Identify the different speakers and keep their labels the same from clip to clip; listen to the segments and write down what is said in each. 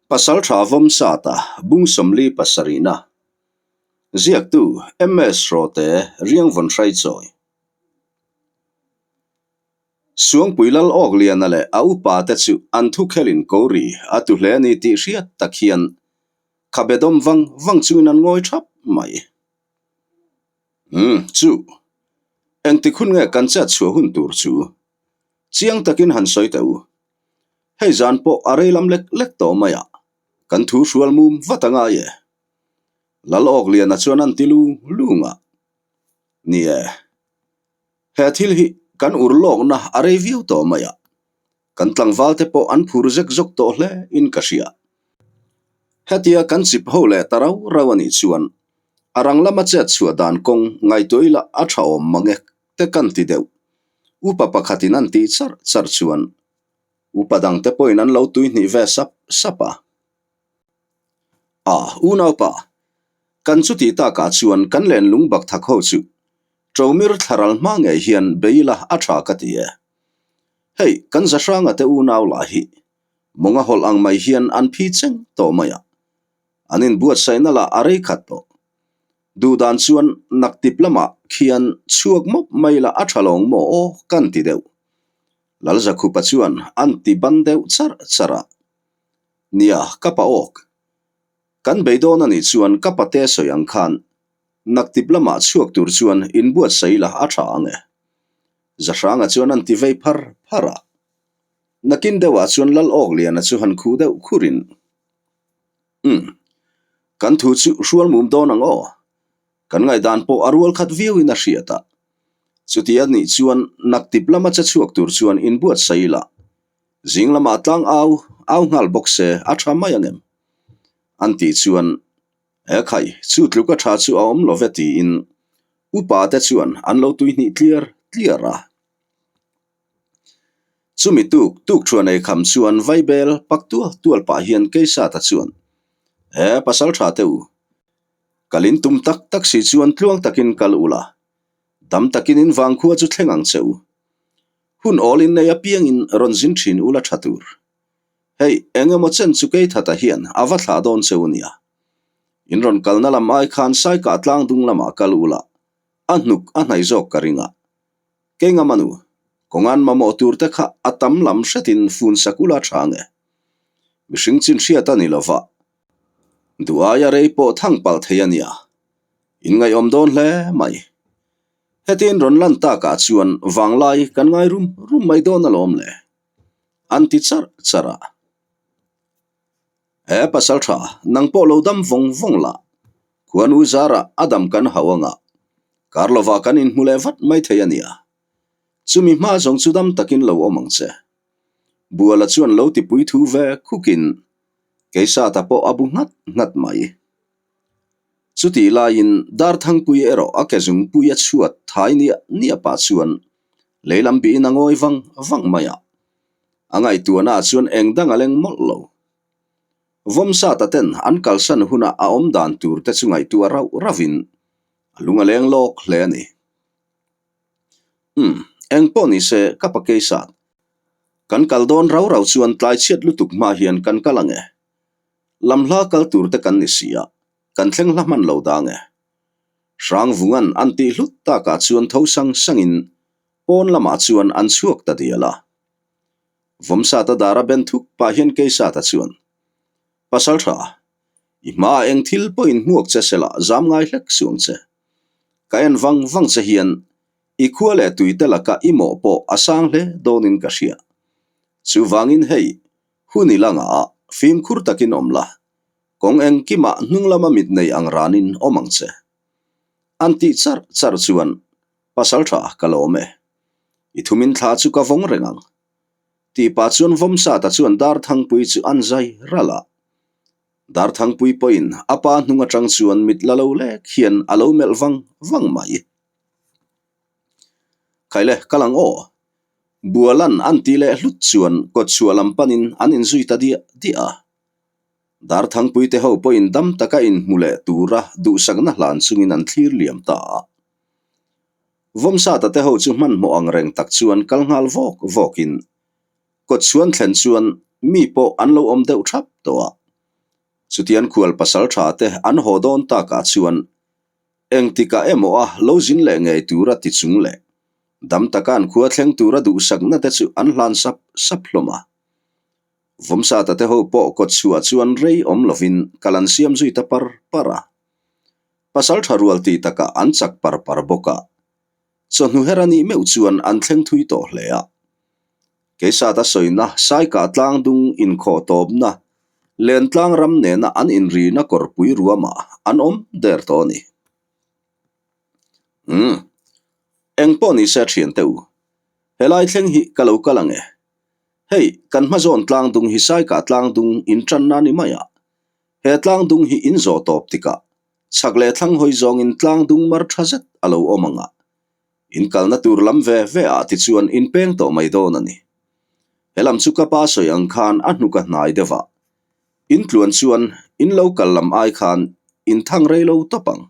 Speaker 1: Pasaltha Vawmsata bung 47na Ziaktu MS Hrawte Riangvawn Hraichawi Suangpui Lal Awkliana leh a upa te chu an thukhelin ko ri a tu hle a ni tih hriat tak hian khabe dawm vang vang chungin an ngawi thap mai. Umm chu, engtik hun nge kan chet chhuah hun tur chu? Chiang takin han sawi teh u. Hei zan pawh a rei lam lek lek tawh mai a, kan thu hrual mum vat a ngai e. Lal Awkliana chuan an ti lung lung a. Ni e, he thil hi kan ur lawkna a rei viau tawh mai a, kan tlangval te pawh an phur zek zawk tawh hle in ka hria. Hetia kan chip ho leh ta rau rau a nih chuan a rang lama chet chhuah dan kawng ngaihtuah ila a tha awm mang e te kan ti deuh. Upa pakhatin an tih charh charh chuan upa dangte pawhin an lo tuihnih ve sap sap a. A, unaupa, kan chuti takah chuan kan lenlung bak thak ho chu Ṭomir thlaral hma ngei hian bei ila a ṭha ka ti e. Hei, kan Zahranga te unau lah hi mawnga hawlh ang mai hian an phi cheng tawh mai a, an inbuatsaihna lah a rei khat tawh. Duhdan chuan naktip lamah khian chhuak mawp mai la a ṭha lawng maw aw kan ti deuh. Lalzakhupa chuan an ti ban deuh charh charh a. Nia, ka pa awk. Kan beidawn a nih chuan ka pate sawi ang khan Naktip lamah chhuak tur chuan inbuatsaih la a tha ang e. Zahranga chuan an ti vei phar phar a. Nakin deuhah chuan Lal Awkliana chu han khuh deuh khurin, Umm, kan thu chu hrual mum dawn ang aw. Kan ngaihdan pawh a rual khat viauin a hriat a. Chuti a nih chuan naktip lama che chhuak tur chuan inbuatsaih la. Zing lamah tlang au au nghal bawk se a tha mai ang em? An tih chuan He khai, chu tluka tha chu a awm lo ve tiin upa te chuan an lo tuihnih tliar tliar a. Chumi tuk tuk thuan ei kham chuan vaibel pak tual tual pah hian Keisata chuan, He pasal tha te u, kal in tum tak tak si chuan tluang takin kal ula, dam takin in vangkhua chu thleng ang che u. Hun awl in nei apiangin rawn zin thin ula tha tur. Hei, eng emaw chen chu Keithata hian a va thlah dawn che u nia. In rawn kalna lam ai khan Saikah tlang dung lamah kal ula, a hnuk a hnaih zawk ka ring a. Kei ngam anu, kawngan mamawh tur te kha a tam lam hretin fun sak ula tha nge. Mihring chin hriat a ni lova, duh aia rei pawh thang palh thei a nia. In ngaihawm dawn hle mai. Hetin rawn lan takah chuan vanglai kan ngai rum rum mai dawn alawm le. An ti charh charh a. He pasal tha, nang pawh lo dam vawng vawng la. Khuanu zarah a dam kan hauh anga, kar lovah kan inhmu leh vat mai thei a nia. Chumi hma zawng chu dam takin lo awm ang che. Buala chuan lo tipui thu ve khukin Keisata pawh a bu nghat nghat mai. Chutih laiin Darthangpui erawh a ke zungpui a chhuat thai niah niah pah chuan leilam bihin a ngawi vang vang mai a. A ngaihtuahna ah chuan eng dang a leng mawlh lo. Vawmsata ten an kalsan huna a awm dan tur te chu ngaihtuah rauh rauhin a lung a leng lawk hle a ni. Umm, eng pawh ni se ka pa Keisat, kan kal dawn rau rau chuan tlai chhiat lutuk hma hian kan kal ang e. Lam hla kal tur te kan ni si a, kan thleng hla hman lo dang e. Hrangvungan an tih hlut takah chuan tho sang sangin pawn lamah chuan an chhuak ta dial a. Vawmsata dara ben thuk pah hian Keisata chuan, Pasal tha, i hmaah eng thil pawhin hmuak che sela zam ngai hlek suang che. Ka en vang vang che hian i khua leh tui te laka i mawh pawh a sang hle dawnin ka hria. Chuvangin hei, Hun i langa a, fimkhur takin awm la, kawng engkimah hnung lama mit nei ang ranin awm ang che. An tih charh charh chuan, Pasal tha ka lawm e. I thumin thla chu ka vawng reng ang. Tih pah chuan Vawmsata chuan Darthangpui chu an zai ralh a. Darthangpui pawhin a pa hnung atang chuan mit la lo lek hian a lo melh vang vang mai. Khaile, kal ang aw. Bualan an ti leh hlut chuan kawtchhuah lam panin an inzui ta diah diah a. Darthangpuite ho pawhin dam taka inhmu leh tura duhsakna hlan chungin an thlir liam ta a. Vawmsata te ho chu hmanhmawh ang reng tak chuan kal nghal vawk vawkin kawtchhuan thlen chuan mi pawh an lo awm deuh thap tawh a. Chutian khual pasal tha te an haw dawn takah chuan engtikah emaw a lo zin leh ngei tura ti chung leh dam taka an khua thleng tura duhsakna te chu an hlan sap sap hlawm a. Vawmsata te ho pawh kawtchhuah chuan rei awm lovin kal an siam zui ta par par a. Pasal tha rual tih takah an chak par par bawk a. Chawhnu her a nih meuh chuan an thleng thui tawh hle a. Keisata sawina Saikah tlang dung inkhawh tawpna Lentlang ram nena an inrina kawrpui ruamah an awm der tawh a ni. Umm. Eng pawh ni se thiante u. Helai thleng hi ka lo kal ang e. Hei, kan hmazawn tlang dung hi Saikah tlang dung intanna a ni mai a. He tlang dung hi in zawh tawp tikah Chhak leh thlang hawi zawngin tlang dung mar tha zet a lo awm ang a, in kalna tur lam ve ve ah tichuan in peng tawh mai dawn a ni. He lam chu ka pa sawi ang khan a hnuk a hnai deuh a, in tluan chuan in lo kal lam ai khan in thang rei lo tawp ang.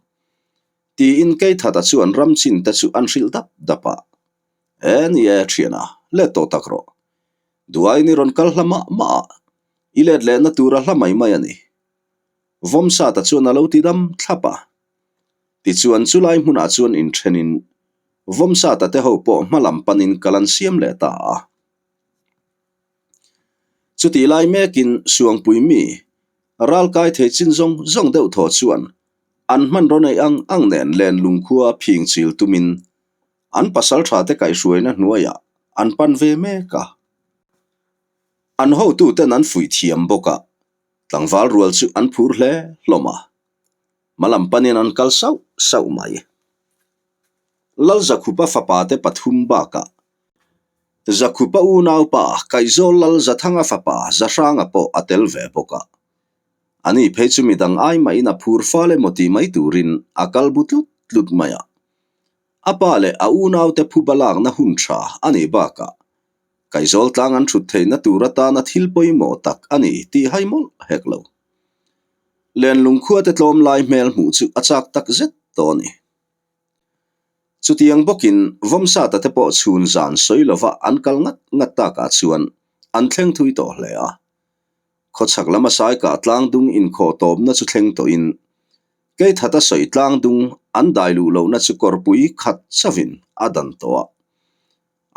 Speaker 1: Tiin Keithata chuan ram chin te chu an hrilh dap dap a. E ni e thiana, let tawh tak rawh. Duaiin i rawn kal hla mah mah a, i let lehna tur a hla mai mai a ni. Vawmsata chuan a lo ti dam thlap a. Tichuan chulai hmunah chuan inthenin Vawmsata te ho pawh hma lam panin kal an siam leh ta a. Chutih lai mekin Suangpui mi ralkai thei chin zawng zawng deuh thaw chuan an hmanraw neih ang ang nen len lungkhua phing chil tumin an pasal tha te kaihhruaina hnuaiah an pan ve mek a. An hotuten an fuih thiam bawk a, Tlangval rual chu an phur hle hlawm a, hmalam panin an kal sauh sauh mai. Lalzakhupa fapa te pathum bakah Zakhupa unaupa Kaihzawl Lalzathanga fapa Zahranga pawh a tel ve bawk a. Ani phei chu midang ai mahin a phur fal emaw tih mai turin a kal bu tlut tlut mai a. A pa leh a unaute phuba lakna hun tha a nih bakah Kaizawl tlang an thut theihna tur atana thil pawimawh tak a ni tih hai mawlh hek lo. Lenlung khuate tlawm lai hmel hmuh chu a chak tak zet tawh a ni. Chutiang bawkin Vawmsata te pawh chhun zan sawi lova an kal ngat ngat takah chuan an thleng thui tawh hle a. Khawchhak lama Saikah tlang dung inkhawh tawpna chu thleng tawhin Keithata sawi tlang dung an dai luh lohna chu kawrpui khat chavin a dan tawh a.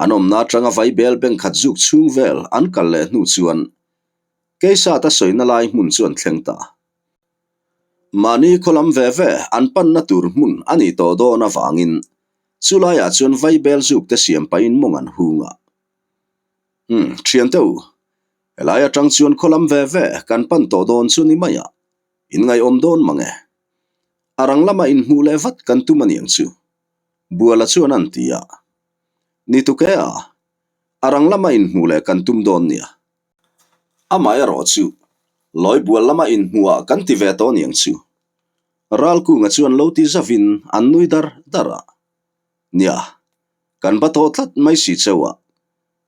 Speaker 1: An awmna atanga vaibel bank khat zuk chhung vel an kal leh hnu chuan Keisat a sawina lai hmun chu an thleng ta. Mahni khaw lam ve ve an panna tur hmun a nih tawh dawn avangin chu laiah chuan vaibel zuk te siam pahin mawng an hung a. Umm, thiante u, helai atang chuan khaw lam ve ve kan pan tawh dawn chu ni mai a, in ngaihawm dawn mang e. A rang lama inhmuh leh vat kan tum a niang chu. Buala chuan an ti a. Ni tuk e a, a rang lama inhmuh leh kan tum dawn nia. Amah erawh chu lawi bual lama inhmuhah kan ti ve tawh niang chu. Ralkunga chuan lo ti zavin an nui dar dar a. Nia, kan va tawh tlat mai si cheu a,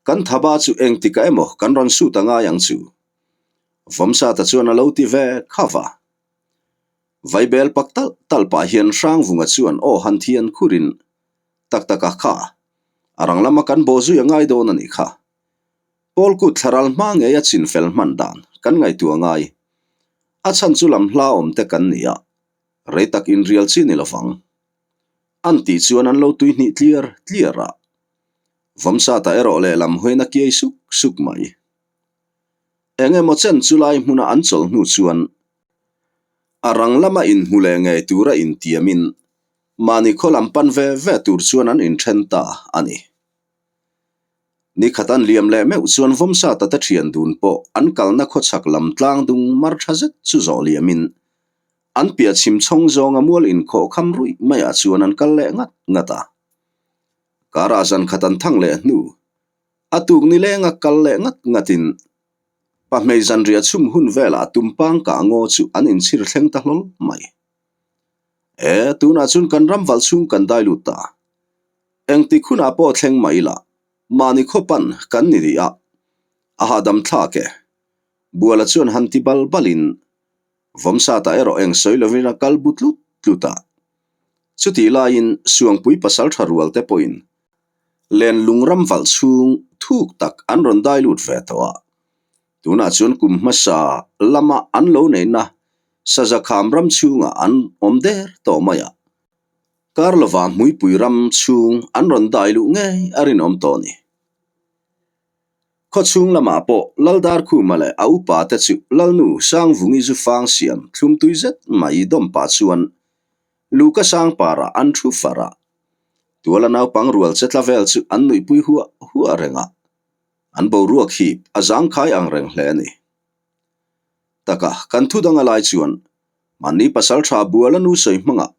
Speaker 1: kan thaba chu engtikah emaw kan rawn sut a ngai ang chu. Vawmsata chuan a lo ti ve khav a. Vaibel pak talh talh pah hian Hrangvunga chuan aw han thian khurin, Tak tak a kha, a rang lama kan bawh zui a ngai dawn a nih kha. Paul kut thlaral hma ngei a chin fel hman dan kan ngaihtuah ngai. A chhan chu lam hla awm te kan ni a, rei tak inrial chi ni lovang. An tih chuan an lo tuihnih tliar tliar a. Vawmsata erawh lehlam hawiin a kiai suk suk mai. Eng emaw chen chu lai hmuna an chawlh hnu chuan a rang lama inhmu leh ngei tura intiamin mahni khaw lam pan ve ve tur chuan an inthen ta a ni. Ni khat an liam leh meuh chuan Vawmsata te thian dun pawh an kalna khawchhak lam tlang dung mar tha zet chu zawh liamin an piah chhim chhawng zawnga mual inkhawh kham ruih maiah chuan an kal leh ngat ngat a. Karah zan khat an thang leh hnu A tuk ni lenga kal leh ngat ngatin pahmei zanriah chhum hun velah tumpang kah ngaw chu an inchhir thleng ta hlawl mai. E, tunah chuan kan ram valh chhung kan dai lut ta. Engtik hunah pawh thleng mai ila, mahni khawpan kan ni rih a, a hahdam thlak e. Buala chuan han ti bal balin Vawmsata erawh eng sawi lovin a kal bu tlut tlut a. Chutih laiin Suangpui pasal tha rual te pawhin Lenlung ram valh chhung thuk tak an rawn dai lut ve tawh a. Tunah chuan kum hmasa lama an lo neihna. Saza kham ram chhungah an awm der tawh mai a. Kar lova hmuipui ram chhung an rawn dai luh ngei a rinawm tawh a ni. Khaw chhung lamah pawh Laldarkhuma leh a upa te chu Lalnu Sangvungi zu fang siam thlum tui zet mai dawm pah chuan Luka Sangpara an thu far a. Tuala naupang rual che tla vel chu an nuihpui huah huah reng a, an boruak hip a zangkhai ang reng hle a ni. Taka kan thu dang a lai chuan mahni pasal tha buala nu sawi hmangah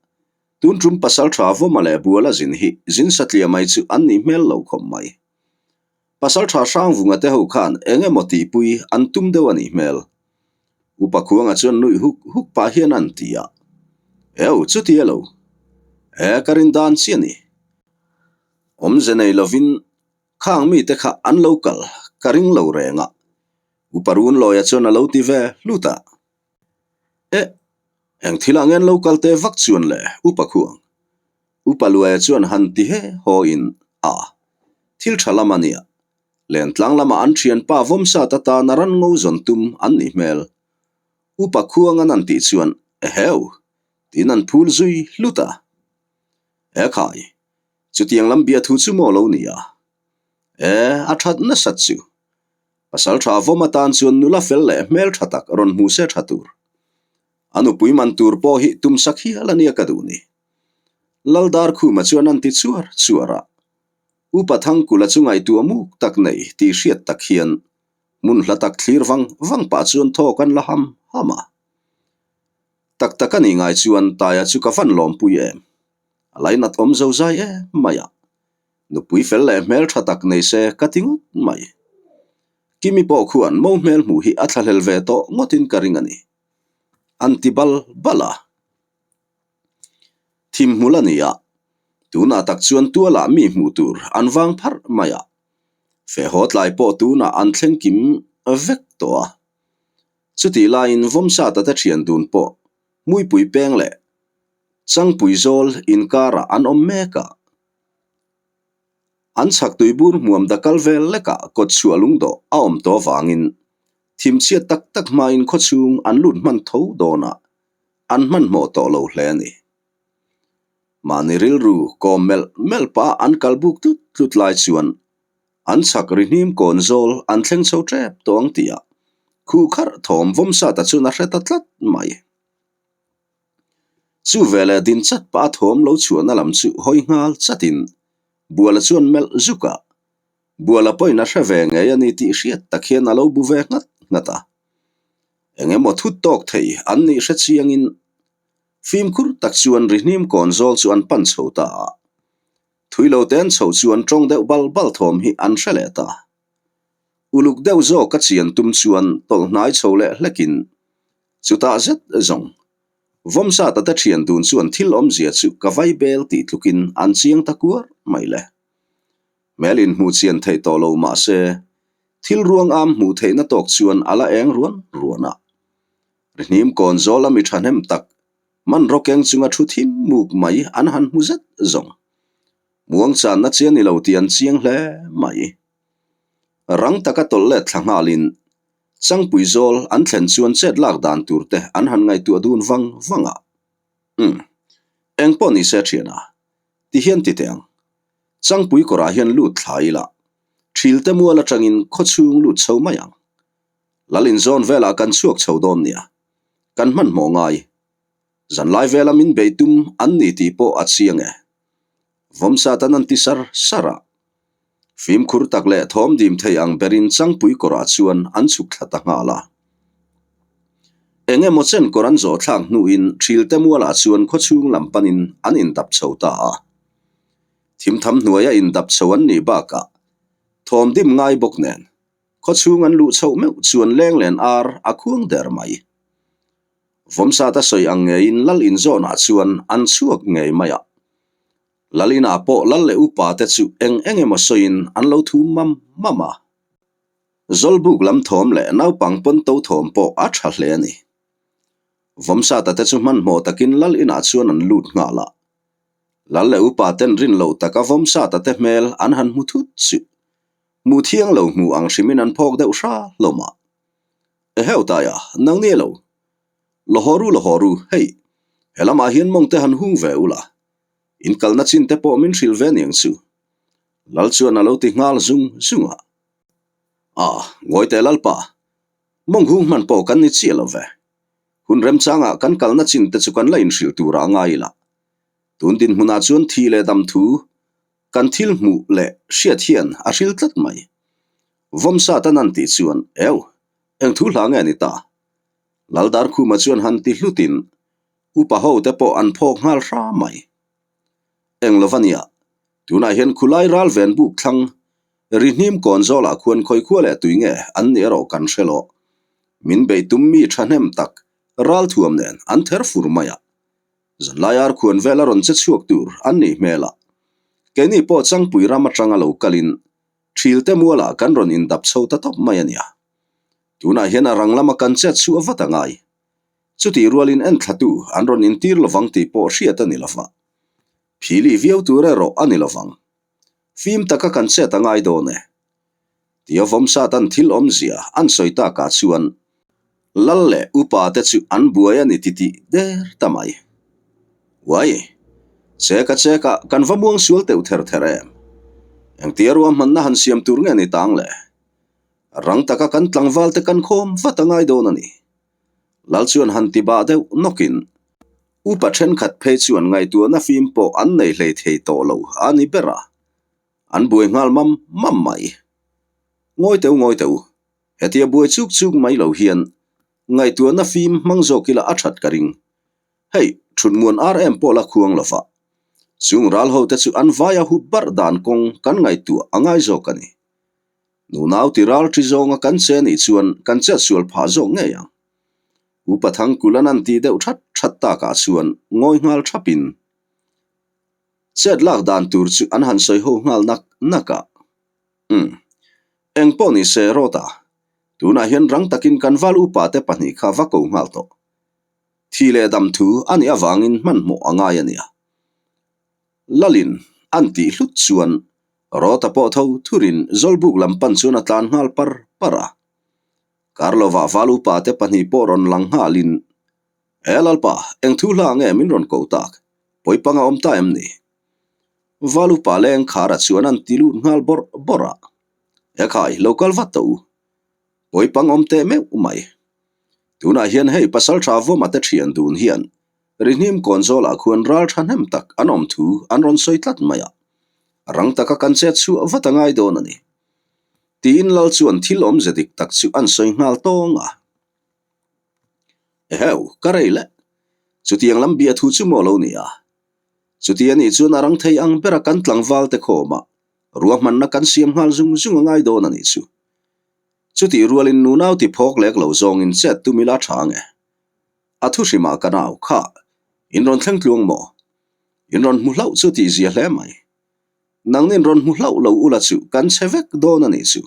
Speaker 1: tun tum pasal tha vawma leh buala zin hi zin satliah mai chu an nih hmel lo khawp mai. Pasal tha Hrangvunga te ho khan eng emaw tihpui an tum deuh a nih hmel. Upa Khuanga chuan nuih huk huk pah hian an ti a. Eu, chuti elo? E, ka rin dan chiah a ni. Awmze nei lovin khang mite kha an lo kal ka ring lo reng a. Upa Runlawia chuan a lo ti ve hlut a. Eh, eng thil ah nge an lo kal te vak chuan le, Upa Khuang? Upa Luaia chuan han ti he haw in, A, thil tha lam a nia. Lentlang lamah an thianpa vawmsat atana ran ngo zawn tum an nih hmel. Upa Khuang an an tih chuan, Eheu! tiin an phul zui hlut a. Ekhai, chutiang lam biathu chu maw lo nia? E, a that nasat chu. Pasal tha vawm atan chuan nula fel leh hmel tha tak rawn hmu se tha tur. A nupui man tur pawh hi tumsak hial a nia ka duh ni. Laldarkhuma chuan an ti chuar chuar a. Upa Thangkula chu ngaihtuah muk tak nei tih hriat tak hian hmun hla tak thlir vang vang pah chuan thawk an la ham ham a. Tak tak a nih ngai chuan Taia chu ka van lawmpui em. A lainat awm zo zai em mai a. Nupui fel leh hmel tha tak nei se ka ti ngawt mai. Kimi pawh khuan mo hmel hmuh hi a thlahlel ve tawh ngawtin ka ring a ni. An ti bal bal a. Thim hmul a ni a, tunah tak chuan tualah mi hmuh tur an vang pharh mai a. Fehhaw tlai pawh tunah an thleng kim vek tawh a. Chutih laiin Vawmsata te thian dun pawh Hmuipui peng leh Changpui zawl inkarah an awm mek a. An chhak tuibur hmuam dakal vel lekah kawt chhuah lungdawh a awm tawh avangin thimchhiat tak tak hmain khawchhung an lut hman tho dawn a, an hmanhmawh tawh lo hle a ni. Mahni rilru kawm melh melh pah an kal buk tlut tlut lai chuan an chhak ri hnim kawn zawl an thleng chho tep tawh ang tih ah khuh kharh thawm vawmsat a chuan a hre ta tlat mai. Chu veleh din chat pah a thawm lo chhuahna lam chu hawi nghal chatin Buala chuan melh zuk a, Buala pawhin a hre ve ngei a ni tih hriat tak hian a lo bu ve nghat nghat a. Eng emaw thut tawk thei an nih hre chiangin fimkhur tak chuan ri hnim kawn zawl chu an pan chho ta a. Thui lo te an chho chuan tawng deuh bal bal thawm hi an hre leh ta. Uluk deuh zawk a chian tum chuan tawlh hnai chho leh hlekin chutah zet zawng Vawmsata te thian dun chuan thil awmzia chu ka vai bel tih tlukin an chiang ta kuar mai le. Hmel inhmuh chian theih tawh lo mah se, thil ruang am hmuh theihna tawk chuan a la eng ruan ruan a. Rihnim kawn zawl a mi thahnem tak, hmanraw keng chunga thu thim muk mai an han hmu zet zawng. Muang channa chi a ni lo tih an chiang hle mai. Rang taka tawlh let thla nghalin Changpui zawl an thlen chuan chet lak dan tur te an han ngaihtuah dun vang vang a. Umm. Eng pawh ni se thiana, ti hian ti teh ang. Changpui kawrah hian lut thla ila, thil te mual atangin khawchhung lut chho mai ang. Lal inzawn velah kan chhuak chho dawn nia, kan hmanhmawh ngai. Zanlai vela min bei tum an ni tih pawh a chiang e. Vawmsat an an ti sar sar a. Fimkhur tak leh thawm dim thei ang berin Changpui kawrah chuan an chhuk thla ta nghal a. Eng emaw chen kawr an zawh thlak hnuin Thilte mualah chuan khawchhung lam panin an indap chho ta a. Thimtham hnuaia indap chho an nih bakah thawm dim ngai bawk nen khawchhung an luh chhoh meuh chuan leng len ar a khuang der mai. Vawmsat a sawi ang ngeiin lal inzawnah chuan an chhuak ngei mai a. Lal inah pawh lal leh upa te chu eng eng emaw sawiin an lo thum mam mam a. Zawlbuk lam thawm leh naupang pawn to thawm pawh a tha hle a ni. Vawmsata te chu hmanhmawh takin lal inah chuan an lut nghal a. Lal leh upa ten rin loh taka Vawmsata te hmel an han hmu thut chu hmu thiang lo hmu ang hrimin an phawk deuh hra hlawm a. Eheu Taia, nang ni lo. La haw ru, la haw ru, hei, he lamah hian mawng te han hung ve ula, in kalna chin te pawh min hrilh ve niang chu. Lal chuan a lo ti nghal zung zung a. A, ngawi teh Lalpa, mawng hung hman pawh kan ni chiah lo ve. Hun remchangah kan kalna chin te chu kan la inhrilh turah a ngai ila. Tun dinhmunah chuan thi leh dam thu kan thil hmuh leh hriat hian a hril tlat mai. Vawmsa tan an tih chuan, Eu, eng thu hla nge ni ta? Laldarkhuma chuan han ti hlutin upa ho te pawh an phawk nghal hra mai. Eng lo va nia, tunah hian khulai ral ven buk thlang ri hnim kawn zawlah khuan khawi khua leh tui nge an nih erawh kan hre lo. Min beih tum mi thahnem tak ral thuam nen an ther fur mai a. Zanlai ar khuan vel a rawn che chhuak tur an nih hmel a. Keini pawh Changpui ram atanga lo kalin Thilte mualah kan rawn indap chho ta tawp mai a nia. Tunah hian a rang lama kan chet chhuah vat a ngai. Chutih rualin enthlatu an rawn intir lovang tih pawh hriat a ni lova. Phili viau tur erawh a ni lovang. Fim taka kan chet a ngai dawn e. Tia Vawmsatan thil awmzia an sawi takah chuan Lal leh upa te chu an buai a ni titih der ta mai. Uai! Cheka cheka kan va muang sual teuh ther ther em? Engtia ruahmanna han siam tur nge ni tang le? Rang taka kan tlangval te kan khawm vat a ngai dawn a ni. Lal chuan han ti bah deuh nawkin upa thenkhat phei chuan ngaihtuahna fim pawh an nei hlei thei tawh lo a ni ber a, an buai nghal mam mam mai. Ngawi teu ngawi teu, hetia buai chuk chuk mai lo hian ngaihtuahna fim hmang zawk ila a that ka ring. Hei, thutmuan ar em pawh la khuang lo va. Chung ral ho te chu an vaia hup barh dan kawng kan ngaihtuah a ngai zawk a ni. Nunau ti ral ṭi zawnga kan che nih chuan kan chet sual phah zawk ngei ang. Upa Thangkulan an tih deuh that that takah chuan ngawi nghal thapin chet lak dan tur chu an han sawi ho nghal nak nak a. Umm. Eng pawh ni se Rawta, tunah hian rang takin kan val upa te pahnih kha va ko nghal tawh. Thi leh dam thu a nih avangin hmanhmawh a ngai a nia. Lalin an tih hlut chuan Rawta pawh tho thurin Zawlbuk lam pan chuan a tlan nghal par par a. Karlovah val upa te pahnih pawh rawn lang nghalin, E Lalpa, eng thu hla nge min rawn ko tak? Pawipang a awm ta em ni? Val upa leng khara chuan an ti lut nghal bawrh bawrh a. E khai, lo kal vat tawh u. Pawipang awm teh meuh mai. Tunah hian hei Pasaltha Vawma te thian dun hian Rihnim kawnzawlah khuan ral thahnem tak an awm thu an rawn sawi tlat mai a, rang taka kan chet chhuah vat a ngai dawn a ni. Tiin Lal chuan thil awmze dik tak chu an sawi nghal tawng a. Eheu, ka rei le. Chutiang lam bia thu chu maw lo ni a? Chuti a nih chuan a rang thei ang bera kan tlangval te khawmah ruahmanna kan siam nghal zung zung a ngai dawn a nih chu. Chutih rualin nunau ti phawk lek lo zawngin chet tum ila tha ang e. A thu hrimah ka nau, kha, in rawn thleng tluang maw? In rawn hmu hlauh chu tih zia hle mai. Nangnin rawn hmu hlauh lo ula chu kan chhe vek dawn a nih chu.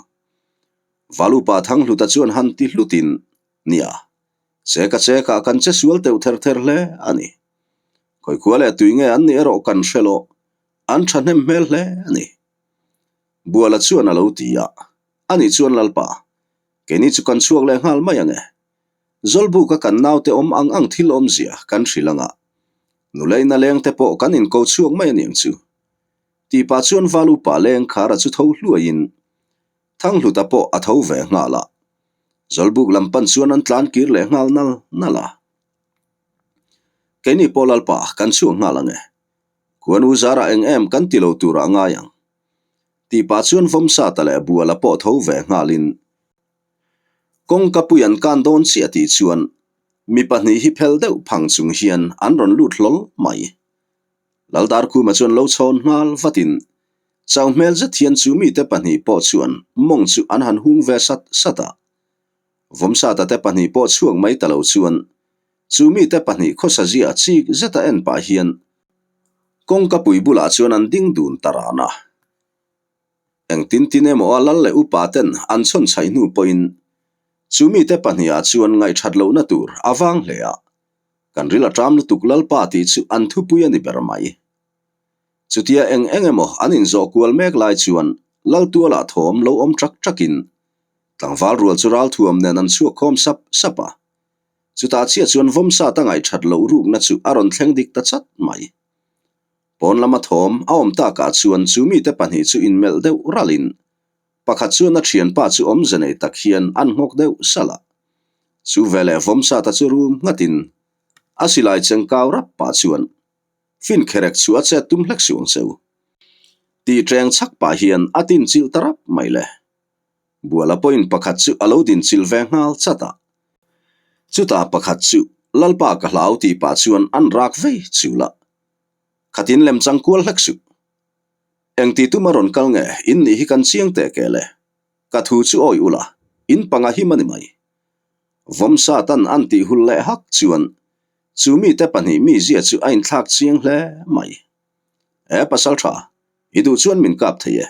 Speaker 1: Valupa Thanghluta chuan han ti hlutin, Nia, cheka chekah kan che sual teuh ther ther hle a ni. Khawikhua leh tui nge an nih erawh kan hre lo, an thahnem hmel hle a ni. Buala chuan a lo ti a, Ani chuan Lalpa, keini chu kan chhuak leh nghal mai ang e. Zawlbuka kan naute awm ang ang thil awmzia kan hrilh anga, nula ina leng te pawh kan inko chhuak mai aniang chu. Tih pah chuan val upa leng khara chu tho hluaiin Thanghluta pawh a tho ve nghal a. Zawlbuk lam pan chuan an tlan kir leh nghal nal nal a. Keini pawh Lalpa kan chhuak nghal ang e. Khuanu zarah eng em kan ti lo turah a ngai ang. Tih pah chuan Vawmsata leh Buala pawh tho ve nghalin Kawngka pui an kan dawn chiah tih chuan mi pahnih hi phel deuh phang chung hian an rawn lut hlawl mai. Laldarkhuma chuan lo chhawn nghal vatin chau hmel zet hian chu mite pahnih pawh chuan mawng chu an han hung ve sat sat a. Vawmsata te pahnih pawh chhuak mai ta lo chuan chu mite pahnih khawsa zia chik zeta en pah hian kawngka pui bulah chuan an ding dun ta ran a. Engtin tin emaw a lal leh upa ten an chhawn chhaih hnu pawhin chu mite pahnihah chuan ngaihthat lohna tur a vang hle a, kan ril a ṭam lutuk Lalpa tih chu an thupui a ni ber mai. Chutia eng eng emaw an inzawh kual mek lai chuan Laltualah thawm lo awm ṭak ṭakin tlangval rual chu ralthuam nen an chhuak khawm sap sap a. Chutah chiah chuan Vawmsata ngaihthat loh rukna chu a rawn thleng dik ta chat mai. Pawn lama thawm a awm takah chuan chu mite pahnih chu inmelh deuh ralhin pakhat chuan a thianpa chu awmze nei tak hian an nghawk deuh salh a. Chu veleh Vawmsata chu rum nghatin a silai cheng kau rap pah chuan Fin kherek chu a chet tum hlek suh ang che u. Tih ṭeng chhak pah hian a tin chilh ta rap mai le. Buala pawhin pakhat chu a lo din chilh ve nghal chat a. Chutah pakhat chu Lalpa ka hlau tih pah chuan an rak vei chul a. Khatin lem chang kual hlek suh. Engti tum a rawn kal nge in nih hi kan chiang teh ke le. Ka thu chu awi ula, in panga him a ni mai. Vawmsa tan an tih hul leh hak chuan chu mite pahnih mizia chu a inthlak chiang hle mai. He pasal tha, i duh chuan min kap thei e.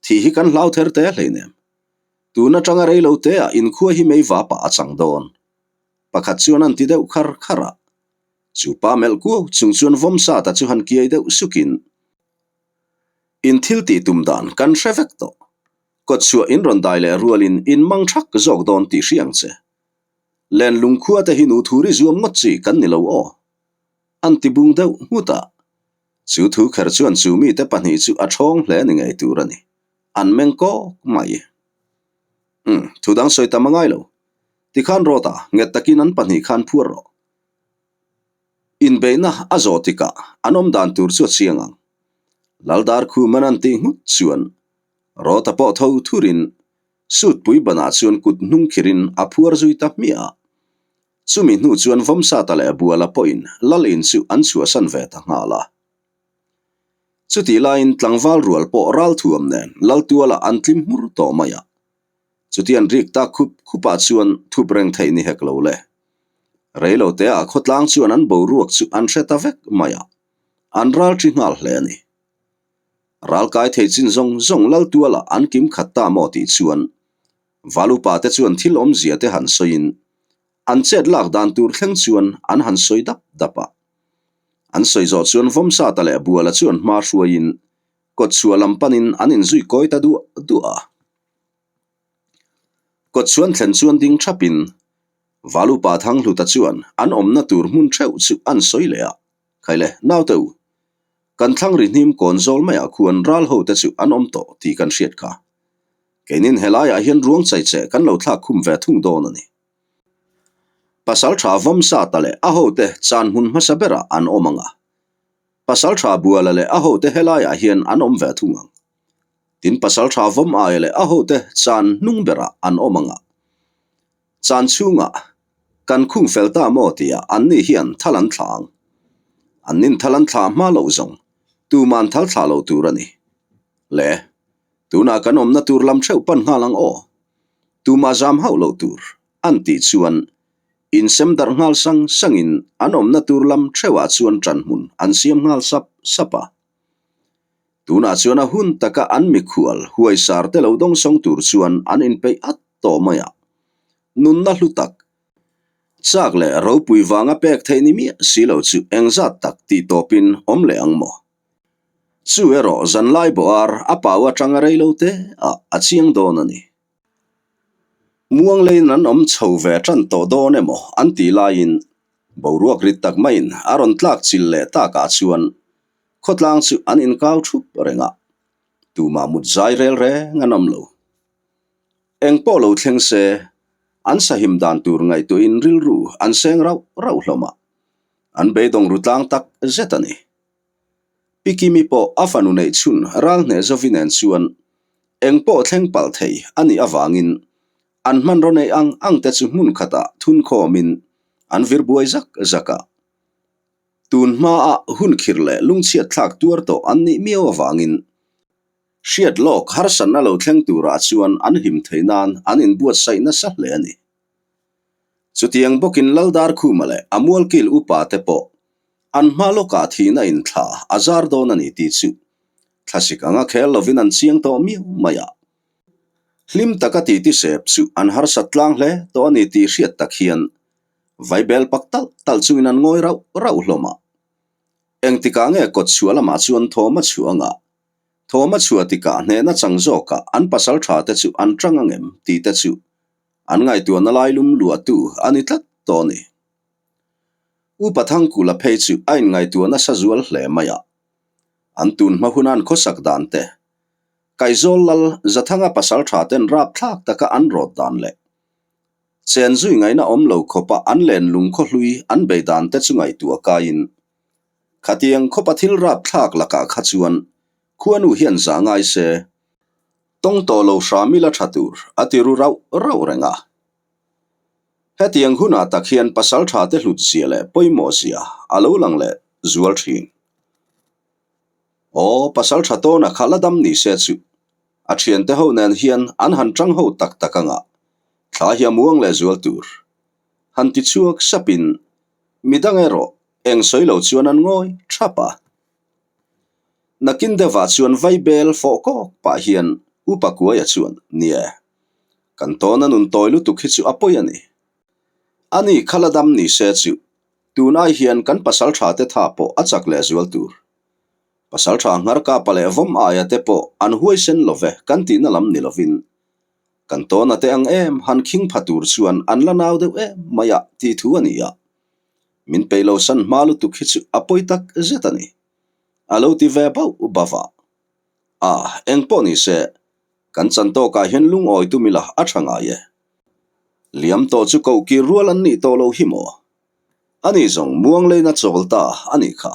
Speaker 1: Thih hi kan hlau ther te hleinem. Tun atanga rei lo te ah inkhua hi mei va pah a chang dawn. Pakhat chuan an ti deuh khar khar a. Chu pa melh kuau chung chuan vawmsa ta chu han kiai deuh sukin, In thil tih tum dan kan hre vek tawh. Kawtchhuah in rawn dai leh rualin in mang thak zawk dawn tih hria ang che. Len lungkhua te hi nu thuri zuam ngawt chi kan ni lo aw. An ti bung deuh nghut a. Chu thu kher chuan chu mite pahnih chu a thawng hle ni ngei tur a ni. An meng kawk mai. Umm, thu dang sawi tam a ngai lo. Tikhan rawt a, nget takin an pahnih khan phuar rawh. Inbeihna a zawh tikah an awm dan tur chu a chiang ang. Laldar Khuman an tih nghut chuan Rawta pawh tho thurin Sutpui banah chuan kut hnung khirin a phuar zui ta hmiah a. Chumi hnu chuan Vawmsata leh Buala pawhin Lal in chu an chhuahsan ve ta nghal a. Chutih laiin tlangval rual pawh ralthuam nen Laltuala an tlim hmur tawh mai a. Chutian rik tak khup khupah chuan thup reng theih ni hek lo le. Reilo teah khawtlang chuan an boruak chu an hre ta vek mai a, an ral thi nghal hle a ni. Ral kai thei chin zawng zawng lal tualah an kim khat ta maw tih chuan Valupa te chuan thil awmzia te han sawiin an chet lak dan tur thleng chuan an han sawi dap dap a. An sawi zawh chuan Vawmsata leh Buala chuan hma hruaiin kawtchhuah lam panin an inzui kawi ta duah duah a. Kawtchhuan thlen chuan ding thapin Valupa Thanghluta chuan an awmna tur hmun theuh chu an sawi leh a, Khaile, naute u, kan thlang ri hnim kawn zawl maiah khuan ral ho te chu an awm tawh tih kan hriat kha. Keinin helaiah hian ruang chai che kan lo thlak khum ve thung dawn a ni. Pasal tha Vawmsata leh a hote chan hmun hmasa berah an awm ang a, Pasal tha Buala leh a hote helaiah hian an awm ve thung ang. Tin pasal tha vawm aia leh a hote chan hnung berah an awm ang a. Chan chhungah kan khung fel ta maw tia anni hian thal an thlah ang. Annin thal an thlah hma loh zawng tuman thal thlah lo tur a ni. Le, tunah kan awmna tur lam theuh pan nghal ang aw. Tumah zam hauh loh tur an tih chuan insem darh nghal sang sangin an awmna tur lam theuhah chuan ṭanhmun an siam nghal sap sap a. Tunah chuan a hun taka an mikhual huaisar te lo dawngsawng tur chuan an inpeih at tawh mai a. Nunna hlu tak, chak leh ropui vanga pek theih ni miah si lo chu engzat tak tih tawpin awm leh ang maw? Chu erawh zanlai bawhar a pau atanga rei lo te ah a chiang dawn a ni. Muangleiin an awm chho ve tan tawh dawn emaw an tih laiin boruak rit tak maiin a rawn tlak chil leh takah chuan Khawtlang chu an inkau thup reng a, tumah mut zai rel reng an awm lo. Eng pawh lo thleng se, an sahim dan tur ngaihtuahin rilru an seng rauh rauh hlawm a, an beidawng ru tlang tak zet a ni. Pi Kimi pawh a fanu neih chhun ral hneh zovi nen chuan eng pawh thleng palh thei a nih avangin an hmanraw neih ang ang te chu hmun khatah thun khawmin an vir buai zak zak a. Tun hmaa hun khirh leh lungchhiat thlak tuar tawh an nih miau avangin hriat lawk harsatna lo thleng turah chuan an him thei nan an inbuatsaih nasa hle a ni. Chutiang bawkin Laldar Khuma leh a mualkil upa te pawh an hma lawkah thihna inthla a zar dawn a ni tih chu thlasik anga khel lovin an chiang tawh miau mai a. Hlim taka titi sep chu an harsat tlang hle tawh a ni tih hriat tak hian Vaibel pak talh talh chungin an ngawi rauh rauh hlawm a. Engtikah nge kawt chhuah lamah chuan thawm a chhuah anga? Thawm a chhuah tikah hnehna chang zawkah an pasal tha te chu an tang angem tih te chu an ngaihtuahna lai lum luahtu a ni tlat tawh a ni. Upa Thangkula phei chu a inngaihtuah nasa zual hle mai a. An tun hma huna an khawsak dan te, Kaizawl lal Zathanga pasal tha ten rapthlak taka an rawt dan leh chen zui ngaihna awm lo khawpa an len lung khaw hlui an bei dan te chu ngaihtuah kaiin khatiang khawpa thil rapthlak lakah kha chuan khuanu hian zah ngai se tawng tawh lo hram ila tha tur a ti ru rauh rauh reng a. Hetiang hunah tak hian pasal tha te hlut zia leh pawimawh zia a lo lang leh zual thin. Aw, pasal tha tawna kha la dam ni se chu a thiante ho nen hian an han tang ho tak tak anga thla hi a muang leh zual tur. Han ti chhuak sapin midang erawh eng sawi lo chuan an ngawi thap a. Nakin deuhah chuan vaibel fawh kawk pah hian Upa Kuaia chuan, Nie, kan tawna nun tawi lutuk hi chu a pawi a ni. Ani kha la dam ni se chu Tunai hian kan pasal tha te tha pawh a chak leh zual tur. Pasal tha nghar kapa leh vawm aia te pawh an huaisen lo ve kan tihna lam ni lovin kan tawna te ang em han khing pha tur chuan an la nau deuh em mai a tih thu a ni a. Min peih lo san hma lutuk hi chu a pawi tak zet a ni. A lo ti ve bauh bauh a. A, eng pawh ni se, kan chan tawkah hian lungawi tum ila a tha ngai e. Liam tawh chu koh kir rual an nih tawh lo hi maw? Ani zawng muang leina chawl ta a nih kha.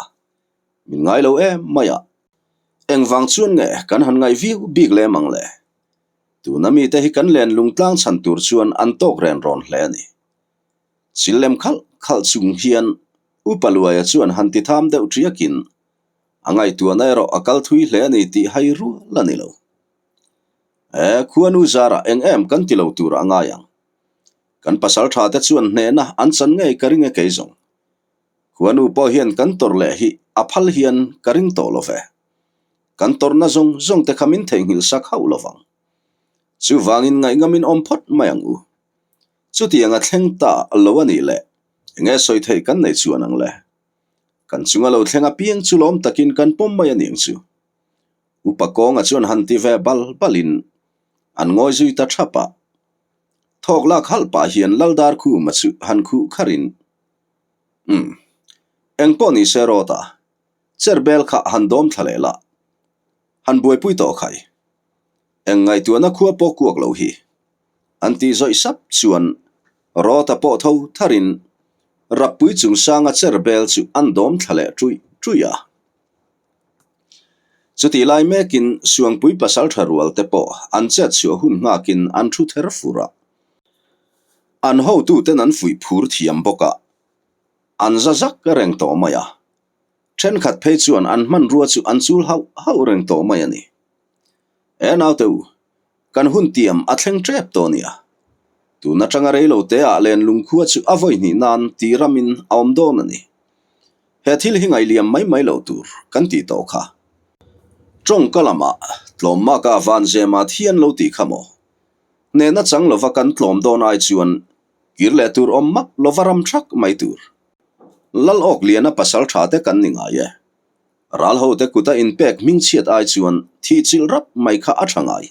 Speaker 1: Min ngai lo em mai a. Engvang chuan nge kan han ngaih viau bik lem ang le? Tuna mite hi kan len lung tlang chhan tur chuan an tawk ren rawn hle a ni. Chil lem khalh khalh chung hian Upa Luaia chuan han ti tham deuh ṭiakin a ngaihtuahna erawh a kal thui hle a ni tih hai rual a ni lo. E, khuanu zarah eng em kan ti lo tur a ngai ang. Kan pasal tha te chuan hnehna an chan ngei ka ring e kei zawng. Khuanu pawh hian kan tawrh leh hi a phal hian ka ring tawh lo ve. Kan tawrhna zawng zawng te kha min theihnghilh sak hauh lo vang. Chuvangin ngaihngam in awm phawt mai ang u. Chutiang a thleng ta lo a nih leh enge sawi theih kan nei chuan ang le. Kan chunga lo thleng apiang chu lawm takin kan pawm mai a niang chu. Upa kawnga chuan han ti ve bal balin an ngawi zui ta thap a. Thawk lak halh pah hian Laldar Khuma chu han khuh kharin, Umm, engpawh ni se rawt a, cher bel kha han dawm thla leh la, han buaipui tawh khai. Eng ngaihtuahna khua pawh kuak lo hi. An tih zawih sap chuan rawta pawh tho tharin Rappui chungsanga cher bel chu an dawm thla leh ṭuih ṭuih a. Chutih lai mekin Suangpui pasal tha rual te pawh an chet chhuah hun nghakin an thu ther fur a. An hotuten an fuih phur thiam bawk a, an za zak reng tawh mai a. Thenkhat phei chuan an hmanrua chu an chul hauh hauh reng tawh mai a ni. E naute u, Kan hun tiam a thleng tep tawh nia. Tun atanga rei lo te ah len lungkhua chu a vawi hnih nan tih ramin a awm dawn a ni. He thil hi ngaihliam mai mai lo tur kan tih tawh kha. Tawngka lamah tlawmmaka vanzema thi an lo tih kha maw? Hnehna chang lova kan tlawm dawn ai chuan kir leh tur awm map lova ram thak mai tur. Lal awk liana pasal tha te kan ni ngai e. Ral hote kuta inpek hmingchhiat ai chuan thih chilh rap mai kha a tha ngai.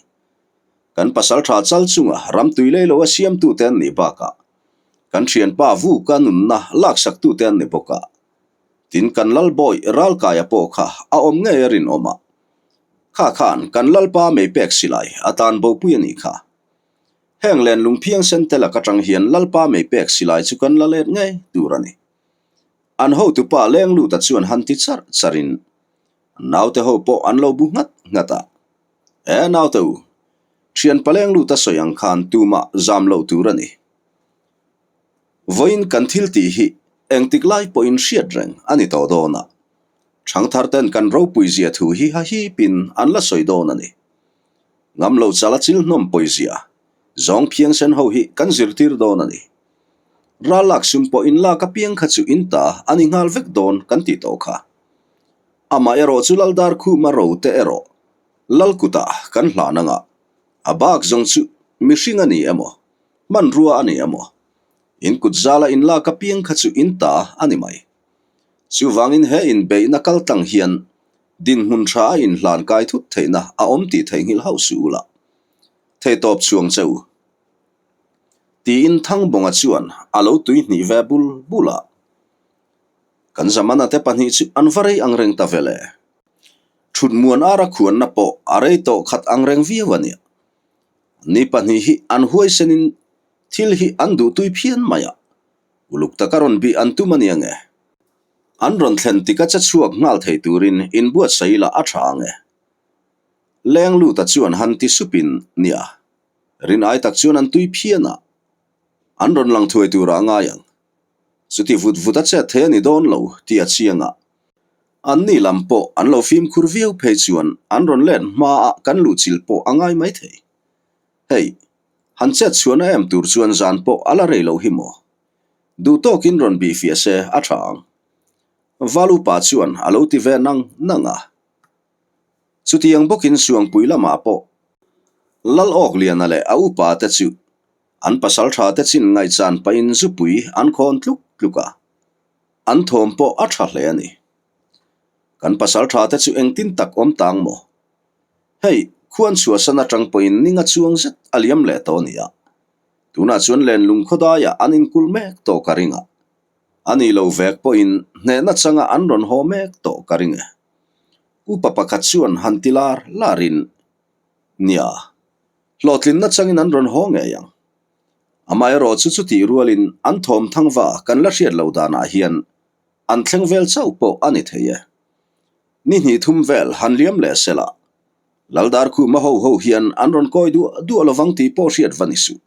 Speaker 1: Kan pasal tha chal chunga ram tui lei lo a siamtute an nih bakah kan thianpa Vuka nunna laksaktute an ni bawk a. Tin, kan Lalbawi Ralkaia pawh kha a awm ngei a rinawm a. Kha khan kan Lalpa meipek silai a tan bopui a nih kha. Heng len lungphiang sen te lak atang hian Lalpa meipek silai chu kan la let ngei tur a ni. An hotupa leng luta chuan han ti charh charhin an naute ho pawh an lo bu nghat nghat a. E naute u, thianpa leng luta sawi ang khan tumah zam loh tur a ni. Vawiin kan thil tih hi engtik lai pawhin hriat reng a ni tawh dawn a. Thangthar ten kan ropui zia thu hi hahipin an la sawi dawn a ni. Ngam lo chala chil hnawm pawi zia zawng phiangsen ho hi kan zirtir dawn a ni. Ral lak sum pawh in lak apiang kha chu in ta a ni nghal vek dawn kan tih tawh kha. Amah erawh chu Laldar Khuma ro te erawh Lal kutah kan hlan anga a bak zawng chu mihring a ni emaw, hmanrua a ni emaw, in kut zala in lak apiang kha chu in ta a ni mai. Chuvangin he inbeihna kal tlang hian dinhmun tha a inhlan kai thut theihna a awm tih theihnghilh hauh suh ula, thei tawp chhuang che u. Tiin Thangbawnga chuan a lo tui hnih ve bul bul a. Kan Zamana te pahnih chu an va rei ang reng ta vel e. Thut muan ara khuanna pawh a rei tawh khat ang reng viau a nia. Ni pahnih hi an huaisenin thil hi an duhtui phian mai a, uluk taka rawn bih an tum a nia nge. An rawn thlen tika che chhuak nghal thei turin inbuatsaih ila a tha ang e. Leng luta chuan han ti supin nia, rin ai tak chuan an tui phian a, an rawn lang thuai turah a ngai ang. Chuti vut vut a chet thei a ni dawn lo tih a chiang a. Anni lam pawh an lo fimkhur viau phei chuan an rawn let hmaah kan luhchilh pawh a ngai maithei. Hei, han chet chhuahna em tur chuan zan pawh a la rei lo hi maw? Duh tawkin rawn bih fiah se a tha ang. Valupa chuan a lo ti ve nang nang a. Chutiang bawkin Suangpui lamah pawh Lal Awkliana leh a upa te chu an pasal tha te chin ngaihchan pahin zupui an khawn tluk tluk a, an thawm pawh a tha hle a ni. Kan pasal tha te chu engtin tak awm tang maw? Hei, khuan chhuahsan atang pawhin ninga chuang zet a liam leh tawh a ni a. Tunah chuan lenlung khawdaiah an inkulh mek tawh ka ring a, a nih lo vek pawhin hnehna changa an rawn haw mek tawh ka ring e. Upa pakhat chuan han ti lar larin, Nia, hlawhtlinna changin an rawn haw ngei ang. Amaherawh chu chutih rualin an thawm thangva kan la hriat loh danah hian an thleng vel chauh pawh a ni thei e. Ni hnih thum vel han liam leh sela, Laldarkhuma ho ho hian an rawn kawi duah duah lovang tih pawh hriat va ni suh.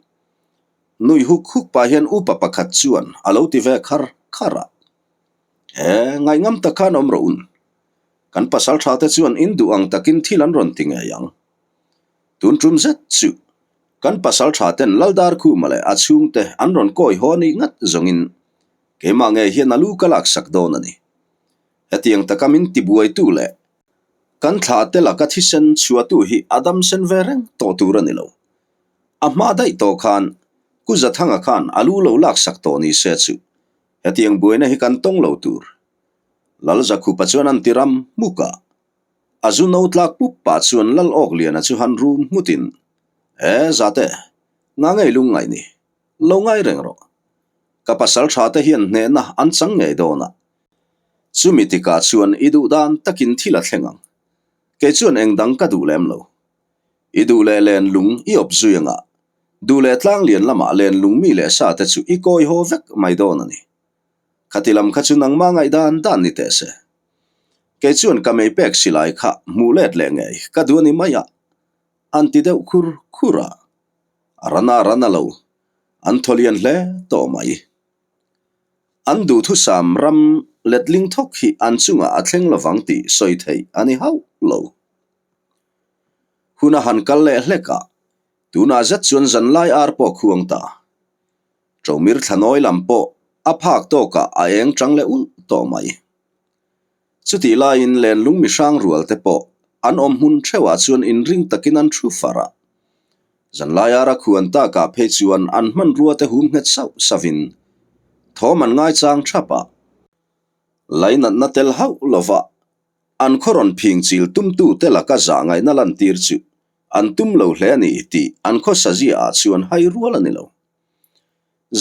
Speaker 1: Nui huk huk pah hian upa pakhat chuan a lo ti ve khar khar a. He, ngaihngam tak khan awm rawh un. Kan pasal tha te chuan in duh ang takin thil an rawn ti ngei ang. Tun tum zet chu kan pasal tha ten Laldarkhuma leh a chhungte an rawn kawi haw anih ngat zawngin keimah ngei hian a lu ka laksak dawn a ni. Hetiang taka min tibuaitu leh kan thla te laka thisen chhuahtu hi a dam sen ve reng tawh tur a ni lo. A hma daih tawh khan Ku Zathanga khan a lu lo laksak tawh ni se chu hetiang buaina hi kan tawng lo tur. Lalzakhupa chuan an ti ram hmuk a. A zu no tlak pup pah chuan Lal Awkliana chu han rum nghutin, E Zate, nga ngei lung ngaih ni, lo ngai reng rawh. Ka pasal tha te hian hnehna an chang ngei dawn a. Chumi tikah chuan i duh dan takin thil a thleng ang. Kei chuan eng dang ka duh lem lo. I duh leh len lung i awp zui anga, duh leh tlang lian lamah len lung mi leh sa te chu i kawi haw vek mai dawn a ni. Khati lam kha chu nangmah ngaihdan dan ni teh se. Kei chuan ka mei pek silai kha hmuh let leh ngei ka duh a ni mai a, an ti deuh khur khur a. A ran a ran a lo, an thaw lian hle tawh mai. An duhthusam ram letling thawk hi an chungah a thleng lovang tih sawi theih a ni hauh lo. Hun a han kal leh hlek a, tunah zet chuan zanlai ar pawh khuang ta. Ṭomir thlanawi lam pawh a phak tawkah a eng ṭang leh ulh tawh mai. Chutih laiin lenlung mihrang rual te pawh an awm hmun theuhah chuan inring takin an thu far a. Zanlai ara khuan takah phei chuan an hmanrua te hum nghet sauh sauhin thawm an ngaichang thap a. Lainatna tel hauh lova an khaw rawn phing chil tumtu te laka zah ngaihna lantir chu an tum lo hle a ni tih an khaw sazia ah chuan hai rual a ni lo.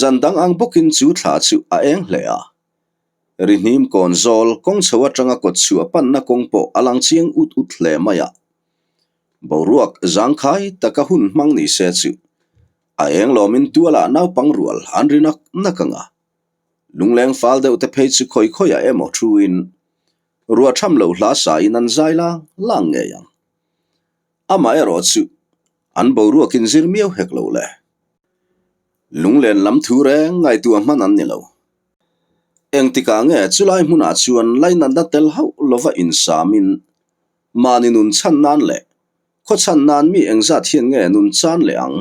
Speaker 1: Zan dang ang bawkin chu thla chu a eng hle a. Rihnim kawn zawl kawng chho atanga kawt chhuah panna kawng pawh a lang chiang ut ut hle mai a. Boruak zangkhai taka hun hmang ni se chu a eng lawmin tualah naupang rual an ri nak nak ang a. Lungleng fal deuh te phei chu khawi khawiah emaw thuin ruah tham loh hla sain an zai lang lang ngei ang. Amaherawh chu an boruakin zir miau hek lo le. Lunglen lam thu reng ngaihtuah hman an ni lo. Engtikah nge chulai hmunah chuan lainatna tel hauh lova insamin mahni nun chhan nan leh khaw chhan nan mi engzat hian nge nun chan leh ang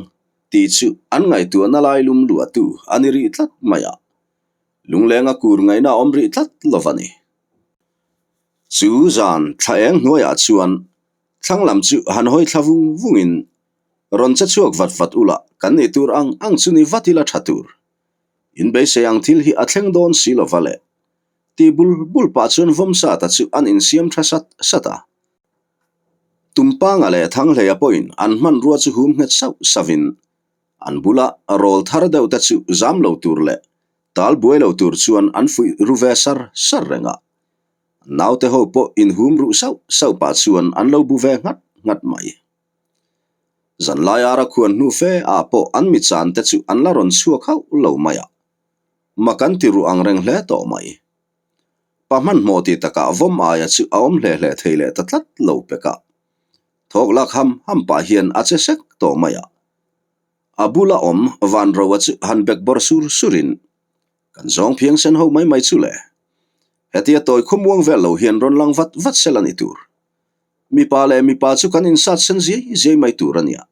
Speaker 1: tih chu an ngaihtuahna lai lum luahtu a ni rih tlat mai a, lunglenga kur ngaihna a awm rih tlat lova ni. Chu zan thla eng hnuaiah chuan thlang lam chu han hawi thla vung vungin rawn che chhuak vat vat ula kan nih tur ang ang chu ni vat ila tha tur. In beisei ang thil hi a thleng dawn si lova le. Tih bul bul pah chuan Vawmsata chu an insiam tha sat sat a. Tumpanga leh Thanghleia pawhin an hmanrua chu hum nghet sauh sauhin. An bula rawl thar deuh te chu zam lo tur leh tal buai lo tur chuan an fuih ru ve sar sar reng a. Naute ho pawh inhum ruh sauh sauh pah chuan an lo bu ve nghat nghat mai. Zanlai ara khuan hnu fe ah pawh an mi chan te chu an la rawn chhuak hauh lo mai a. Mak an ti ruh ang reng hle tawh mai. Pa hmanhmawh ti takah vawm aia chu a awm hle hle thei leh ta tlat lo pek a. Thawk lak ham ham pah hian a che sek tawh mai a. A bula awm Vanroa chu han bek bawr sur surin, Kan zawng phiang sen ho mai mai chu le. Hetia tawi khawmuang vel lo hian rawn lang vat vat sel a ni tur. Mipa leh mipa chu kan insat sen ziai ziai mai tur a nia.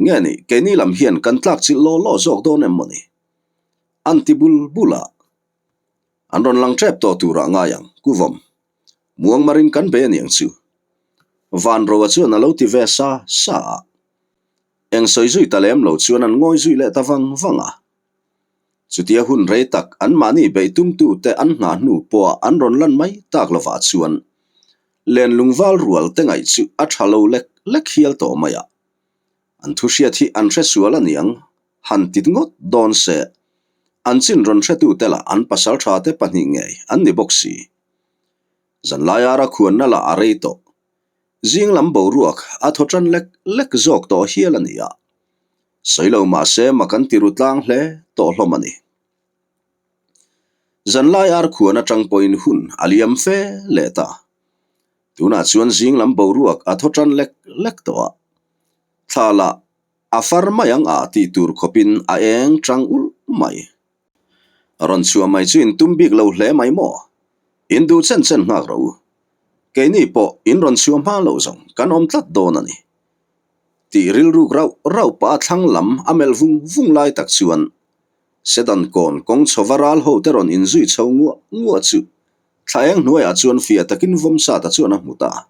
Speaker 1: Nge ni, keini lam hian kan tlak chilh law law zawk dawn em mawni? An ti bul bul a. An rawn lang tep tawh turah ngai ang, Kuvam. Muangmarin kan bei a niang chu. Vanroa chuan a lo ti ve sa sa a. Eng sawi zui ta lem lo chuan an ngawi zui leh ta vang vang a. Chutia hun rei tak anmahni beih tumtute an nghah hnu pawha an rawn lan mai tak lovah chuan lenlung val rual te ngaih chu a tha lo lek lek hial tawh mai a. An thu hriat hi an hre sual a niang, han ti ngawt dawn se. An chin rawn hretute lah an pasal tha te pahnih ngei an ni bawk si. Zanlai ara khuanna lah a rei tawh. Zing lam boruak a thaw tan lek lek zawk tawh hial a ni a. Sawi lo mah se mak an ti ru tlang hle tawh hlawm a ni. Zanlai ar khuan atang pawhin hun a liam fe leh ta. Tunah chuan zing lam boruak a thaw tan lek lek tawh a. Thla lah a far mai ang a tih tur khawpin a eng tang ulh mai. Rawn chhuah mai chu in tum bik lo hle mai maw? In duh chen chen nghak rawh u. Keini pawh in rawn chhuah hma loh zawng kan awm tlat dawn a ni. Tih rilruk rauh rauh pah a thlang lam a melh vung vung lai tak chuan Sedan kawn kawng chhova ral ho te rawn inzui chho nguah nguah chu thla eng hnuaiah chuan fiah takin Vawmsata chuan a hmu ta.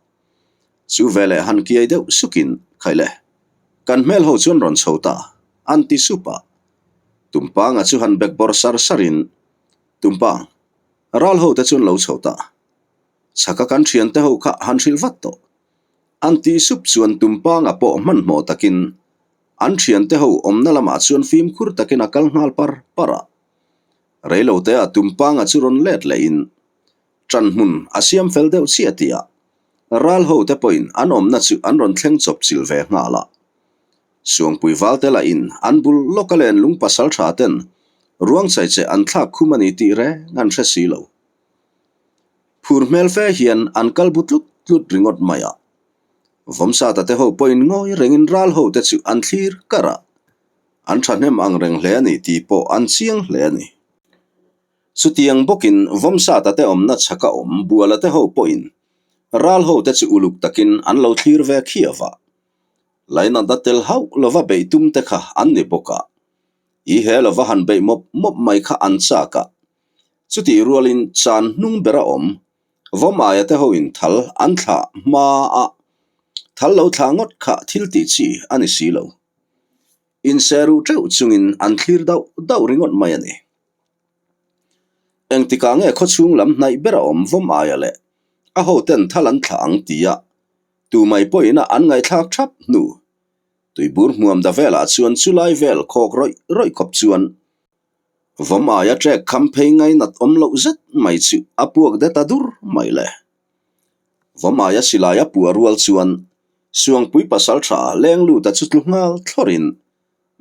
Speaker 1: Chu veleh han kiai deuh sukin, Khaile, kan hmel ho chuan rawn chho ta, an ti sup a. Tumpanga chu han bek bawr sar sarin, Tumpang, ral ho te chuan lo chho ta. Chhaka kan thiante ho kha han hrilh vat tawh. An tih sup chuan Tumpanga pawh hmanhmawh takin an thiante ho awmna lamah chuan fimkhur takin a kal nghal par par a. Reilote-ah Tumpanga chu rawn let lehin ṭan hmun a siam fel deuh chiah tih a, ral ho te pawhin an awmna chu an rawn thleng chawp chilh ve nghal a. Suangpui valte lahin an bul lawka len lung pasal ṭha ten ruang chaicheh an thlak khum a ni tih reng an hre si lo. Phur hmel fe hian an kal bu tlut tlut ringawt mai a. Vawmsata te ho pawhin ngawi rengin ral ho te chu an thlir kar a, an thahnem ang reng hle a ni tih pawh an chiang hle a ni. Chutiang bawkin Vawmsata te awmna chhaka awm Buala te ho pawhin ral ho te chu uluk takin an lo thlir ve khiau a. Lainatna tel hauh lova beih tum te kha an ni bawk a, i he lova han beih mawp mawp mai kha an chak a. Chutih rualin chan hnung bera awm Vawmaia te hoin thal an thlah hma a, thal lo thlah ngawt kha thil tih chi a ni si lo. Inseruh teuh chungin an thlir dauh dauh ringawt mai a ni. Engtikah nge khawchhung lam hnaih bera awm Vawmaia leh a hoten thal an thlah ang tia tumai pawhin a an ngaihthlak thap hnu tuibur hmuam da velah chuan chulai vel khawk rawih rawih khawp chuan Vawm aia trek kham phei ngainat awm loh zet mai chu a puak det a dur mai le. Vawm aia silai a puah rual chuan Suangpui pasal tha leng lut a chu tlu nghal thlawrin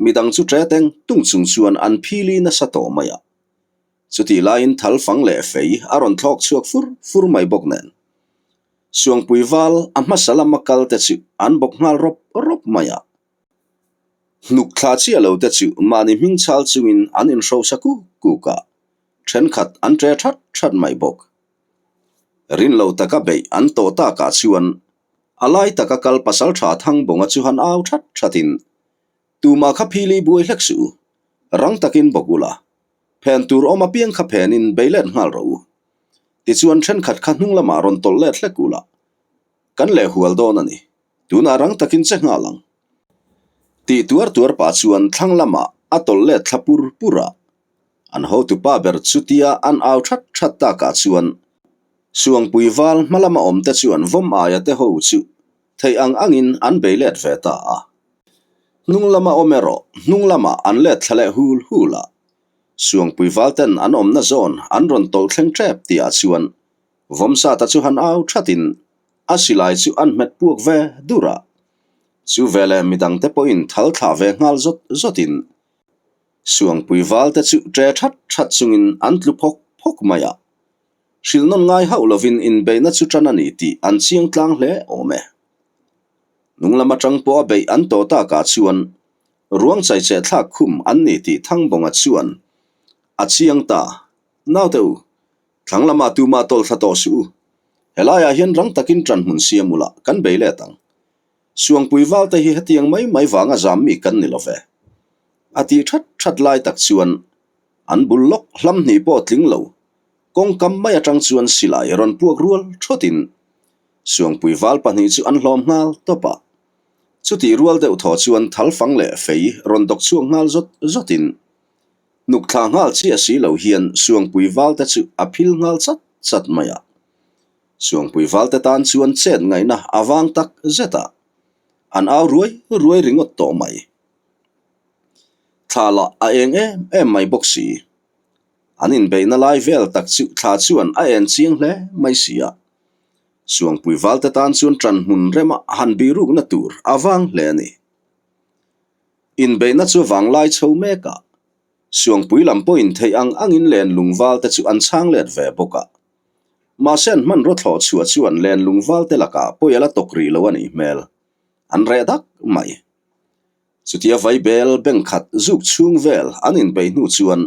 Speaker 1: midang chu tre teng tung chung chuan an phili nasa tawh mai a. Chutih laiin thal fang leh fei a rawn thlawk chhuak fur fur mai bawk nen. Suangpui val a hmasa lama kal te chu an bawk nghal rawp rawp mai a. Hnuk thla chiah lo te chu mahni hming chhal chungin an inhrosa kuk kuk a, thenkhat an tre that that mai bawk. Rin lo taka beih an tawh takah chuan a lai taka kal pasal tha Thangbawnga chu han au that thatin, Tumah kha phili buai hlek suh u, rang takin bawk ula, phen tur awm apiang kha phenin bei let nghal rawh u. Tichuan thenkhat kha hnung lamah rawn tawlh let hlek ula, kan leh hual dawn a ni. Tunah rang takin che nghal ang. Tih tuar tuar pah chuan thlang lamah a tawlh let thla pur pur a. An hotupa ber chutia an au that that takah chuan Suangpui val hma lama awmte chuan vawm aia te ho chu theih ang angin an bei let ve ta a. Hnung lama awm erawh hnung lamah an let thla leh hul hul a. Suangpui valten an awmna zawn an rawn tawlh thleng tep tihah chuan Vawmsata chu han au thatin a silai chu an hmet puak ve dur a. Chu veleh midangte pawhin thal thlah ve nghal zawt zawtin Suangpui valte chu ṭe that that chungin an tlu phawk phawk mai a. Hrilh nawn ngai hauh lovin inbeihna chu ṭan a ni tih an chiang tlang hle awm e. Hnung lam aṭang pawha beih an tawh takah chuan ruang chaicheh thlak khum an ni tih Thangbawnga chuan a chiang ta. Naute u, thlang lamah tumah tawlh thla tawh suh u. Helaiah hian rang takin ṭan hmun siam ula kan bei let ang. Suangpui valte hi hetiang mai mai vanga zam mi kan ni lo ve. A tih that that lai tak chuan an bul lawk hlam hnih pawh tling lo kawngkam mai atang chuan silai rawn puak rual thawtin Suangpui val pahnih chu an hlawm nghal tawp a. Chutih rual deuh thaw chuan thal fang leh fei rawn dawk chhuak nghal zawt zawtin hnuk thla nghal chiah si lo hian Suangpui valte chu a phil nghal chat chat mai a. Suangpui valte tan chuan chet ngaihna a vang tak zet a, an au ruai ruai ringawt tawh mai. Thla lah a eng em em mai bawk si. An inbeihna lai vel tak chu thla chuan a en chiang hle mai si a. Suangpui valte tan chuan ṭan hmun rema han birukna tur a vang hle a ni. Inbeihna chu vanglai chho mek a, Suangpui lam pawhin theih ang angin lenlung valte chu an chhang let ve bawk a. Mahse an hmanraw thlawh chhuah chuan lenlung valte lakah pawi a la tawk rih lo a nih hmel. An reh dak mai. Chutia vaibel bank khat zuk chhung vel an inbeih hnu chuan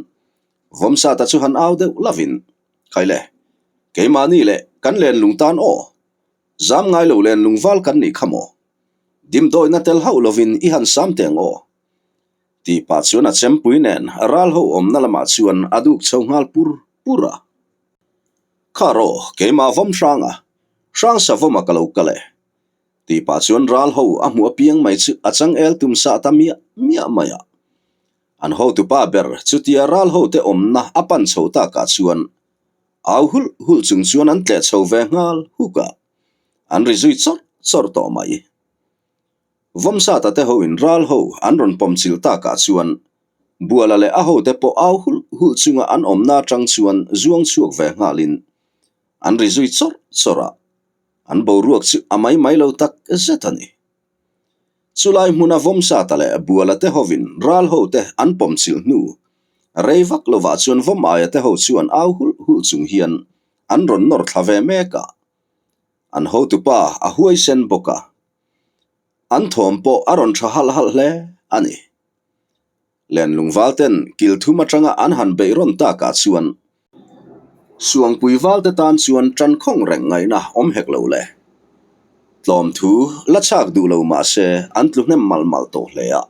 Speaker 1: Vawmsata chu han au deuh lovin, Khaile, keimahni leh kan lenlung tan aw, zam ngai lo lenlung val kan nih kha maw? Dimdawihna tel hauh lovin i han sam teng aw. Tih pah chuan a chempui nen ral ho awmna lamah chuan a duk chho nghal pur pur a. Kha rawh, keimah vawm hranga, hrang savawma ka lo kal e. Tih pah chuan ral ho a hmuh apiang mai chu a changel tum sah ta miah miah mai a. An hotupa ber chutia ral ho te awmna a pan chho takah chuan au hulh hulh chung chuan an tleh chho ve nghal huk a, an ri zui chawrh chawrh tawh mai. Vawmsata te hoin ral ho an rawn pawm chilh takah chuan Buala leh a hote pawh au hulh hulh chunga an awmna atang chuan zuang chhuak ve nghalin an ri zui chawrh chawrh a. An boruak chu a mai mai lo tak zet a ni. Chulai hmuna Vawmsata leh Buala te hovin ral hote an pawm chilh hnu rei vak lovah chuan Vawmaia te ho chuan au hulh hulh chung hian an rawn nawr thla ve mek a. An hotupa a huaisen bawk a. An thawm pawh a rawn tha halh halh hle a ni. Lenlungval ten kil thum atanga an han beih rawn takah chuan Suangpui valte tan chuan tan khawng reng ngaihna awm hek lo le. Tlawm thu la chak duh lo mah se an tlu hnem malh malh tawh hle a.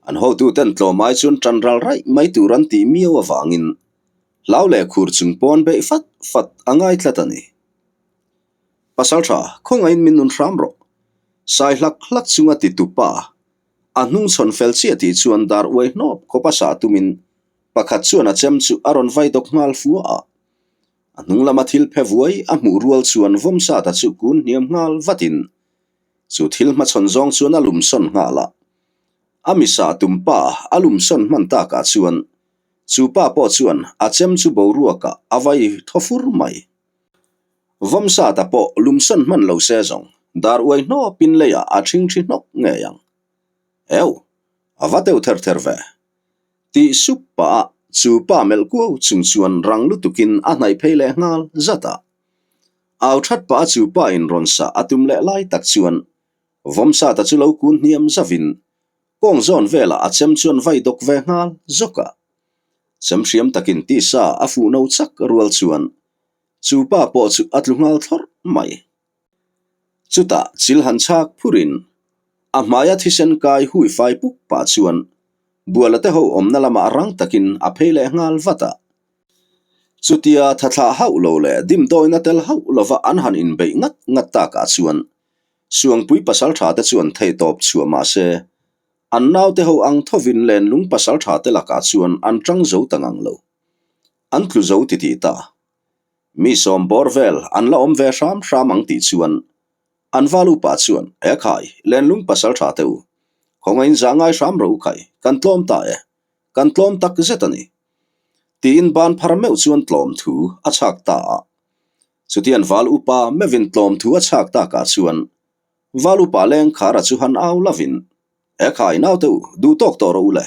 Speaker 1: An hotuten tlawm ai chuan tan ral raih mai tur an tih miau avangin hlau leh khur chung pawn beih fat fat a ngai tlat a ni. Pasal tha, khawngaihin min nun hram rawh. Sai hlak hlak chunga ti tu pa, a hnung chhawn fel chiah tih chuan dar uai hnawp khawp a sah tumin pakhat chuan a chem chu a rawn vai dawk nghal fua a. A hnung lama thil phe vuai a hmuh rual chuan Vawmsata chu kun hniam nghal vatin chu thil hmachhawn zawng chuan a lum sawn nghal a. A mi sah tum pa a lum sawn hman takah chuan chu pa pawh chuan a chem chu boruakah a vai thaw fur mai. Vawmsata pawh lumsawn hman lo se zawng, dar uai hnawpin leiah a ṭhingṭhi hnawk ngei ang. Eu, a va deuh ther ther ve. Tih sup pah a, chu pa melh kuau chung chuan rang lutukin a hnaih phei leh nghal zat a. Au that pah a chu pa in rawn sah a tum leh lai tak chuan Vawmsata chu lo kun hniam zavin kawng zawn velah a chem chuan vai dawk ve nghal zawk a. Chem hriam takin tisa a fuh no chak rual chuan Chu pa pawh chu a tlu nghal thlawrh mai. Chutah chil han chhak phurin a hmaia thisen kai hui fai puk pah chuan Buala te ho awmna lamah rang takin a phei leh nghal vat a. Chutia thathlah hauh lo leh dimdawina tel hauh lova an han inbeih ngat ngat takah chuan Suangpui pasaltha te chuan theihtawp chhuah mah se an naute ho ang thovin lenlung pasaltha te lakah chuan an tang zo ta ngang lo. An tlu zo ti tih ta. Mi sawm bawr vel an la awm ve hram hram ang tih chuan an val upa chuan, E khai, lenlung pasal tha teh u. Khawngaih zah ngai hram rawh u khai, kan tlawm ta e, kan tlawm tak zet a ni. Tiin ban phar meuh chuan tlawm thu a chhak ta a. Chutian val upa meuhin tlawm thu a chhak takah chuan val upa lengkhara chu han au lovin, E khai naute u, duh tawk tawh rawh u le.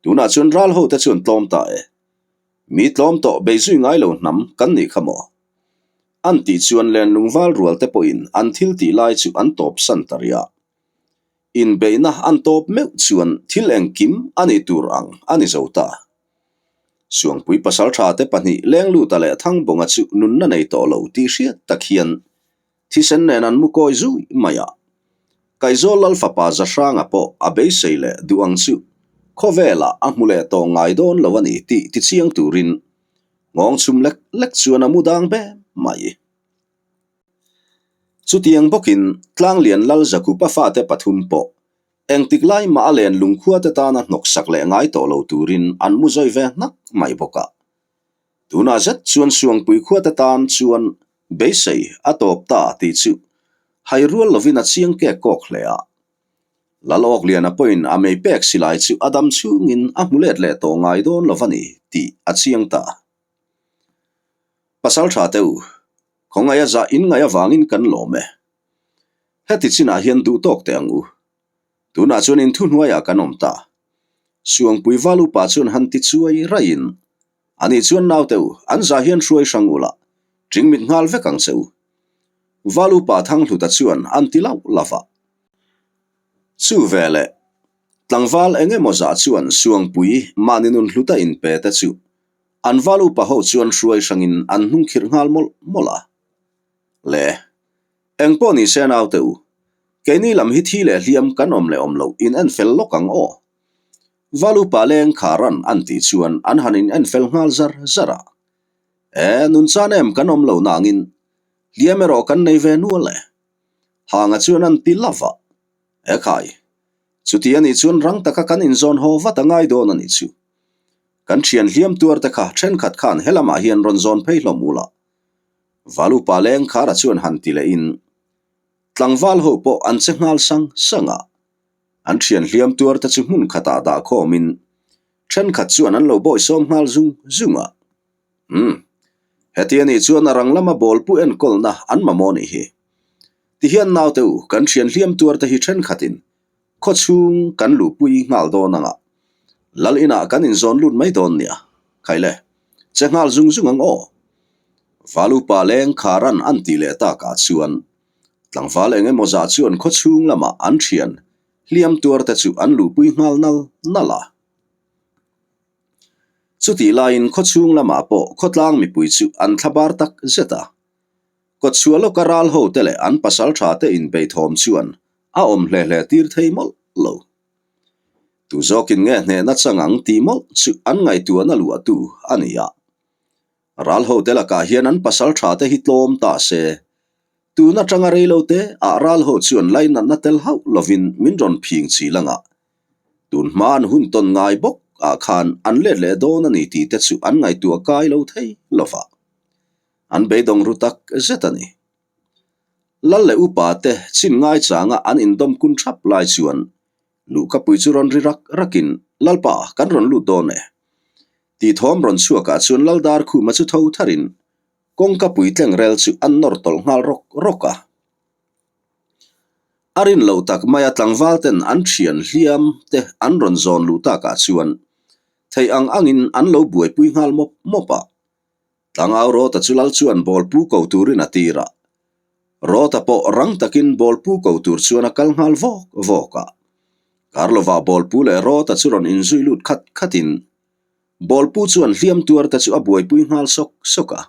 Speaker 1: Tunah chuan ral hote chuan tlawm ta e. Mi tlawm tawh bei zui ngai lo hnam kan nih kha maw? An tih chuan lenlung val rual te pawhin an thil tih lai chu an tawp san ta rih a. Inbeihna an tawp meuh chuan thil engkim a nih tur ang a ni zo ta. Suangpui pasaltha te pahnih Lengluta leh Thangbawnga chu nunna nei tawh lo tih hriat tak hian thisen nen an mu kawi zui mai a. Kaizawl Lal fapa Zahranga pawh a beisei leh duh ang chu khawvelah a hmu leh tawh ngai dawn lo a ni tih tichiang turin nghawng chhum lek lek chuan a mu dang be mai. Chutiang bawkin Tlanglian Lal Zakupa fate pathum pawh engtik lai mah a len lungkhua te tana hnawksak leh ngai tawh lo turin an mu zawi ve hnak mai bawk a. Tunah zet chuan Suangpui khua te tan chuan beisei a tawp ta tih chu hai rual lovin a chiang kek kawk hle a. Lal Awkliana pawhin a mei pek silai chu a dam chhungin a hmu let leh tawh ngai dawn lo a ni tih a chiang ta. Pasal tha teh u, khawngaih a zah inngaih avangin kan lawm e. Heti chinah hian duh tawk teh ang u. Tunah chuan inthuhnuaiah kan awm ta. Suangpui val upa chuan han ti chuai raihin, Ani chuan naute u, an zah hian hruai hrang ula, ṭingmit nghal vek ang che u. Val upa Thanghluta chuan an ti lauh lauh a. Chu veleh, tlangval eng emaw zah chuan Suangpui mahni nun hluta inpe te chu an val upa ho chuan hruai hrangin an hnung khirh nghal mawlh mawlh a. Le, eng pawh ni se naute u, keini lam hi thi leh hliam kan awm leh awm loh in en fel lawk ang aw. Val upa leng kha ran an tih chuan an han in en fel nghal zar zar a. E, nunchan em kan awm lo nangin hliam erawh kan nei ve nual e. Hanga chuan an ti love a. E khai, chuti a nih chuan rang taka kan inzawn haw vat a ngai dawn a nih chu. Kan thian hliam tuar te kha thenkhat khan helamah hian rawn zawn phei hlawm ula. Val upa leng khara chuan han ti lehin tlangval ho pawh an che nghal sang sang a. An thian hliam tuar te chu hmun khatah dah khawmin thenkhat chuan an lo bawisawm nghal zung zung a. Umm, heti a nih chuan a rang lama ball pu enkawlna an mamawh nih hi. Tihian naute u, kan thian hliam tuar te hi thenkhatin khaw chhung kan luhpui nghal dawn anga lal inah kan inzawn lut mai dawn nia. Khaile, che nghal zung zung ang aw. Valupa leng kharan an tih leh takah chuan tlangval eng emaw zah chuan khaw chhung lamah an thian hliam tuar te chu an luhpui nghal nal nal a. Chutih laiin khaw chhung lamah pawh khawtlang mipui chu an thlabar tak zet a. Kawtchhuah lawka ral ho te leh an pasal tha te inbeithawm chuan a awm hle hle tir thei mawlh lo. Tu zawkin nge hnehna chang ang tih mawlh chu an ngaihtuahna luahtu a ni a. Ral ho te lakah hian an pasal tha te hi tlawm ta se, tun atanga rei lo te ah ral ho chuan lainatna tel hauh lovin min rawn phing chil anga tun hma an hun tawn ngai bawk ah khan an let leh dawn a ni tih te chu an ngaihtuah kai lo thei lova. An beidawng ru tak zet a ni. Lal leh upa te chin ngaichanga an indawm kun thap lai chuan luhkapui chu rawn ri rak rakin, Lalpa, kan rawn lut dawn e. Tih thawm rawn chhuakah chuan Laldar Khuma chu tho tharin kawngkapui tlengrel chu an nawr tawlh nghal rawk rawk a. A rin loh tak maia tlangval ten an thian hliam te an rawn zawn luh takah chuan theih ang angin an lo buaipui nghal mawp mawp a. Tlangau Rawta chu lal chuan ball pu ko turin a tir a. Rawta pawh rang takin ball pu ko tur chuan a kal nghal vawk vawk a. Karlova ball pu leh Rawta chu rawn inzui lut khat khatin ball pu chuan hliam tuar te chu a buaipui nghal sawk sawk a.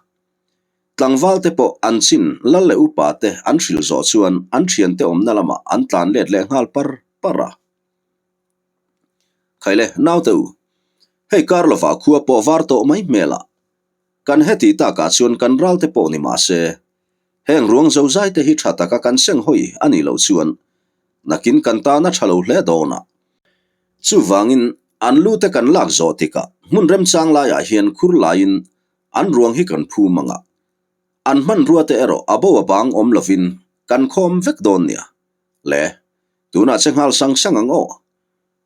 Speaker 1: Tlangval te pawh an chin lal leh upa te an hrilh zawh chuan an thiante awmna lamah an tlan let leh nghal par par a. Khaile, naute u, hei kar lovah khua pawh var tawh mai hmel a, kan heti takah chuan kan ral te pawh ni mah se, heng ruang zozai te hi tha taka kan seng hawi a nih loh chuan nakin kan tan a tha lo hle dawn a. Chuvangin an lu te kan lak zawh tikah hmun remchang laiah hian khur laiin an ruang hi kan phum ang a, an hmanrua te erawh a bo a bang awm lovin kan khawm vek dawn nia. Le. Tunah che nghal sang sang ang aw.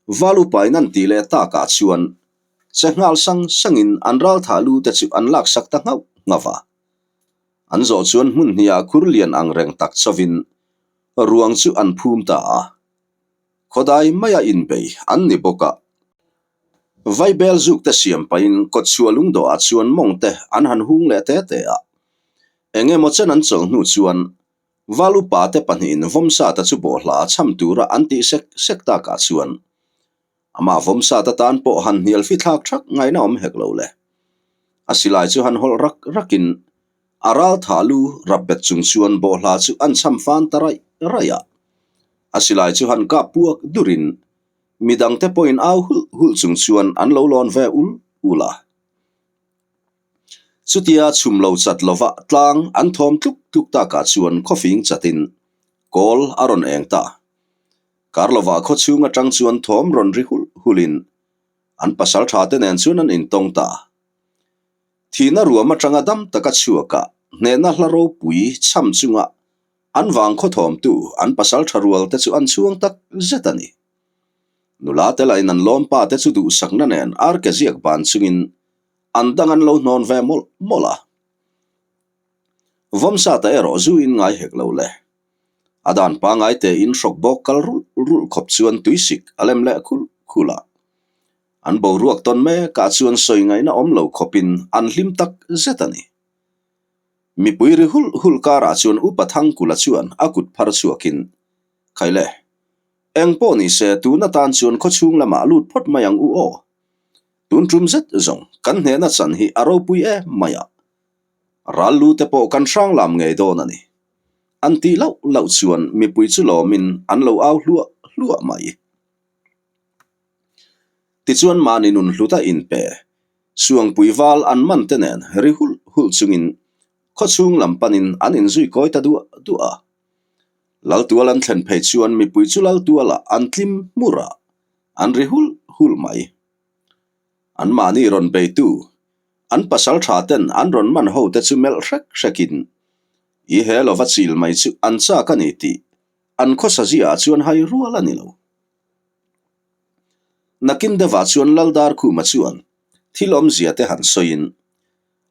Speaker 1: Val upain an tih leh takah chuan che nghal sang sangin an ral thah lu te chu an laksak ta nghauh nghauh a. An zawh chuan hmun hniah khur lian ang reng tak chauhin ruang chu an phum ta a. Khawdai maia inbei an ni bawk a. Vaibel zuk te siam pahin kawtchhuah lungdawhah chuan mawng te an han hung leh te te a. Eng emaw chen an chawlh hnu chuan Val upa te pahnihin Vawmsata chu bawhhla chham tura an tih sek sek takah chuan amah Vawmsata tan pawh han hnial fithlak thak ngaihna awm hek lo le. A silai chu han hawlh rak rakin a ral tha lu rap bet chung chuan bawhhla chu an chham fan ta raih raih a. A silai chu han kap puak durin midangte pawhin au hulh hulh chung chuan an lo lawn ve ul ul a. Chutia chhum lo chat lova tlang an thawm tluk tluk takah chuan khawfing chatin kawl a rawn eng ta. Kar lova khaw chhung atang chuan thawm rawn ri hulh hulhin an pasal tha te nen chuan an intawng ta. Thihna ruam atanga dam taka chhuakah hnehna hla ropui chham chunga an vang khaw thawmtu an pasal tha rual te chu an chhuang tak zet a ni. Nula te lahin an lawmpa te chu duhsakna nen arke ziak ban chungin An dang an lo hnawn ve mawlh mawlh a. Vawmsata erawh zu in ngai hek lo le. A dan pangai tein hrawk bawk kal rulh rulh khawp chuan tuisik a lem leh khulh khulh a. An boruak tawn mekah chuan sawi ngaihna awm lo khawpin an hlim tak zet a ni. Mipui ri hulh hulh karah chuan Upa Thangkula chuan a kut phar chhuakin, Khaile, eng pawh ni se tun atan chuan khawchhung lamah lut phawt mai ang u aw. Tun tum zet zawng kan hnehna chan hi a ropui em mai a, ral lu te pawh kan hrang lam ngei dawn a ni. An tih loh loh chuan mipui chu lawmin an lo au hluah hluah mai. Tichuan mahni nun hluta inpe, Suangpui val an man te nen ri hulh hulh chungin khawchhung lam panin an inzui kawi ta duah duah a. Laltual an thlen phei chuan mipui chu Laltualah an tlim hmur a, an ri hulh hulh mai. Anmahni rawn beitu, an pasal tha ten an rawn man ho te chu melh hrek hrekin, I he lova chil mai chu an chak a ni tih an khawsa ziaah chuan hai rual a ni lo. Nakin deuhah chuan Laldarkhuma chuan thil awmzia te han sawiin,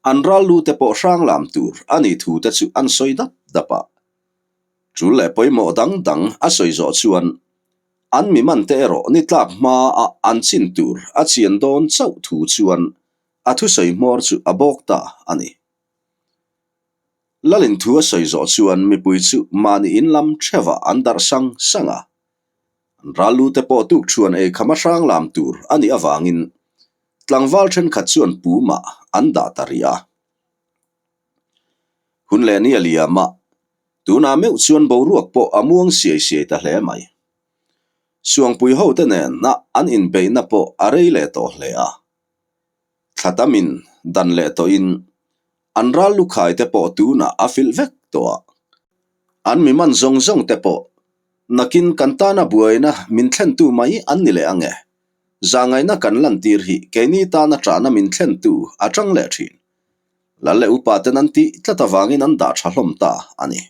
Speaker 1: an ral lu te pawh hrang lam tur a nih thu te chu an sawi dap dap a. Tul leh pawimawh dang dang a sawi zawh chuan An mi man te erawh ni tlak hma a an chin tur a chian dawn chauh thu chuan a thusawi hmawr chu a bawk ta a ni. Lalin thu a sawi zawh chuan mipui chu mahni in lam thevah an darh sang sang a. An ral lu te pawh tuk thuan ei kham a hrang lam tur a nih avangin tlangval thenkhat chuan pumah an dah ta rih a. Hun leh ni a liam a, Tunah meuh chuan boruak pawh a muang siai siai ta hle mai. Suangpui hote nena an inbeihna pawh a rei leh tawh hle a. Thla tamin dan leh tawhin an ral lukhai te pawh tunah a filh vek tawh a. An mi man zawng zawng te pawh nakin kan tana buaina min thlentu mai an ni leh ang e. Zahngaihna kan lantir hi keini tana ṭahna min thlentu a ṭang leh ṭhin. Lal leh upa ten an tih tlat avangin an dah tha hlawm ta a ni.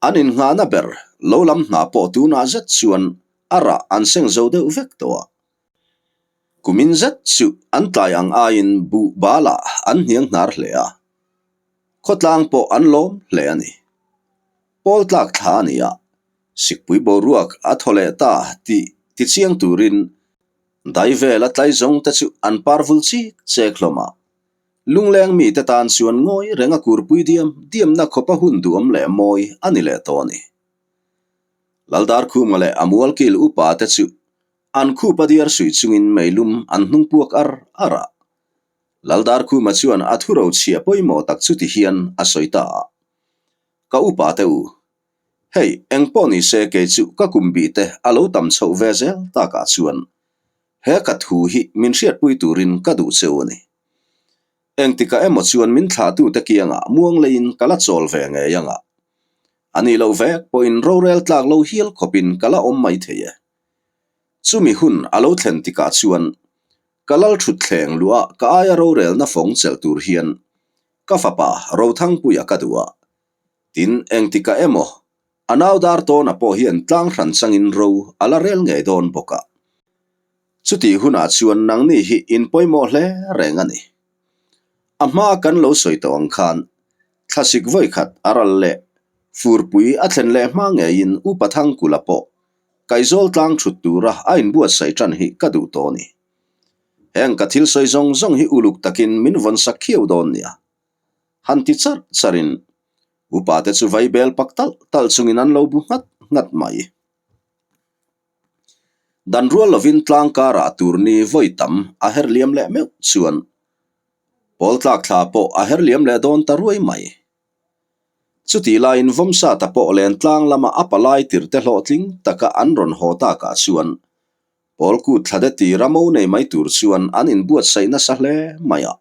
Speaker 1: An innghahna ber lo lam hna pawh tunah zet chuan a rah an seng zo deuh vek tawh a. Kumin zet chu an tlai ang aiin buh balah an hniang hnar hle a, khawtlang pawh an lawm hle a ni. Pawl tlak thla a ni a, sikpui boruak a thaw leh ta tih tichiang turin Dai vela tlai zawng te chu an par vul chik chek hlawm a. Lungleng mite tan chuan ngawi reng a kurpui diam diamna khawpa hun duhawm leh mawi a ni leh tawh a ni. Laldarkhuma leh a mualkil upa te chu an khupa diar suih chungin meilum an hnung puak ar ar a. Laldarkhuma chuan a thuro chhiah pawimawh tak chu ti hian a sawi ta a, Ka upa te u, Hei, eng pawh ni se kei chu ka kum bih te a lo tam chhoh ve zel takah chuan he ka thu hi min hriatpui turin ka duh cheu a ni. Engtikah emaw chuan min thlahtute kiangah muang leiin ka la chawl ve ngei ang a. A nih loh vek pawhin rorel tlak lo hial khawpin ka la awm mai thei e. Chumi hun a lo thlen tikah chuan ka lal thutthleng luah ka aia rorelna fawng chelh tur hian ka fapa Rothangpuia ka duh a. Tin, engtikah emaw? A nau dar tawna pawh hian tlang hran changin ro a la rel ngei dawn bawk a. Chutih hunah chuan nangni hi in pawimawh hle reng a ni. A hma kan lo sawi tawh ang khan thlasik vawikhat a ral leh furpui a thlen leh hma ngeiin Upa Thangkula pawh Kaizawl tlang thut tura a inbuatsaih tan hi ka duh tawh a ni. Heng ka thil sawi zawng zawng hi uluk takin min vawnsak khiau dawn nia. Han ti charh charhin upate chu vai bel pak talh talh chungin an lo bu nghat nghat mai. Dan rual lovin tlang karah tur ni vawi tam a her liam leh meuh chuan pawl tlak thla pawh a her liam leh dawn ta ruai mai. Chutih laiin Vawmsata pawh len tlang lama a palai tirte hlawhtling taka an rawn haw takah chuan Pawl kut thla de tira mo nei mai tur chuan an inbuatsaih nasa hle mai a.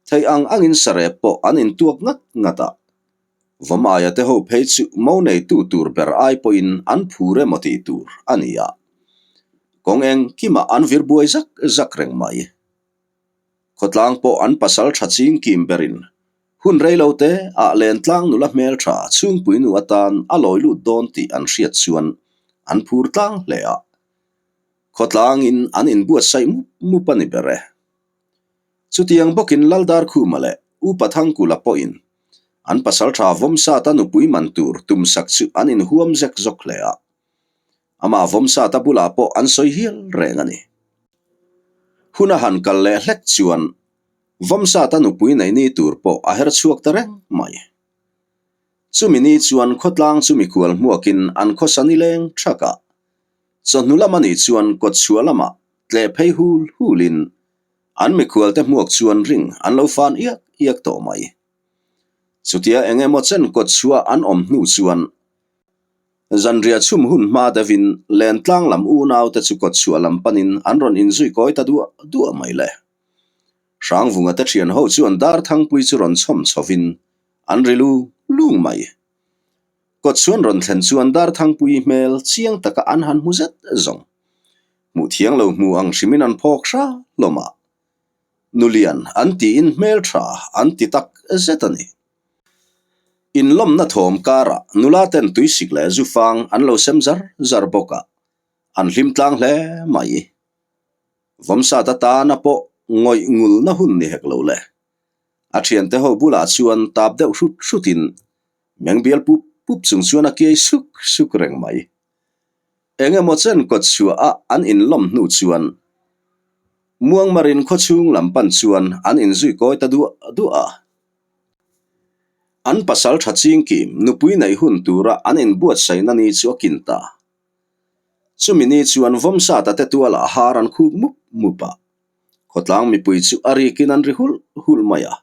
Speaker 1: Theih ang angin sarep pawh an intuak ngat ngat a. Vawmaia te ho phei chu mo neitu tur ber ai pawhin an phur emaw tih tur a ni a. Kawng engkimah an vir buai zak zak reng mai. Khawtlang pawh an pasal tha ching kim berin hun rei lo te ah lentlang nula hmel tha chhungpui nu atan a lawi lut dawn tih an hriat chuan an phur tlang hle a. Khawtlangin an inbuatsaih mup mup a ni ber e. Chutiang bawkin Laldarkhuma leh Upa Thangkula pawhin an pasal tha Vawmsata nupui man tur tumsak chu an inhuam zek zawk hle a. Amah Vawmsata bulah pawh an sawi hial reng a ni. Hun a han kal leh hlek chuan Vawmsata nupui neih ni tur pawh a her chhuak ta reng mai. Chumi ni chuan khawtlang chu mikhual hmuakin an khawsa nileng thak a. Chawhnu lam a nih chuan kawtchhuah lamah tleh phei hul hulin an mikhualte hmuak chuan ring an lo fan iak iak tawh mai. Chutia eng emaw chen kawtchhuah an awm hnu chuan zanriah chhum hun hma deuhin lentlang lam unaute chu kawtchhuah lam panin an rawn inzui kawi ta duah duah mai le. Hrangvunga te thian ho chuan Darthangpui chu rawn chhawm chhovin an ri lung lung mai. Kawtchhuan rawn thlen chuan Darthangpui hmel chiang taka an han hmu zet zawng. Hmuh thiang lo hmu ang hrimin an phawk hra hlawm a. Nulian an tiin hmel tha an ti tak zet a ni. Inlawmna thawm karah nula ten tuisik leh zufang an lo sem zar zar bawk a, an hlim tlang hle mai. Vawmsat atana pawh ngawih ngulna hun ni hek lo le. A thiante ho bulah chuan tap deuh hrut hrutin meng bial pup pup chung chuan a kiai suk suk reng mai. Eng emaw chen kawt chhuah a an inlawm hnu chuan Muangmarin khawchhung lam pan chuan an inzui kawi ta duah duah a. An pasal tha chingkim nupui neih hun tura an inbuatsaihna ni chu a kin ta. Chumi ni chuan Vawmsata te tualah har an khuk mup mup a, khawtlang mipui chu a rikin an ri hulh hulh mai a.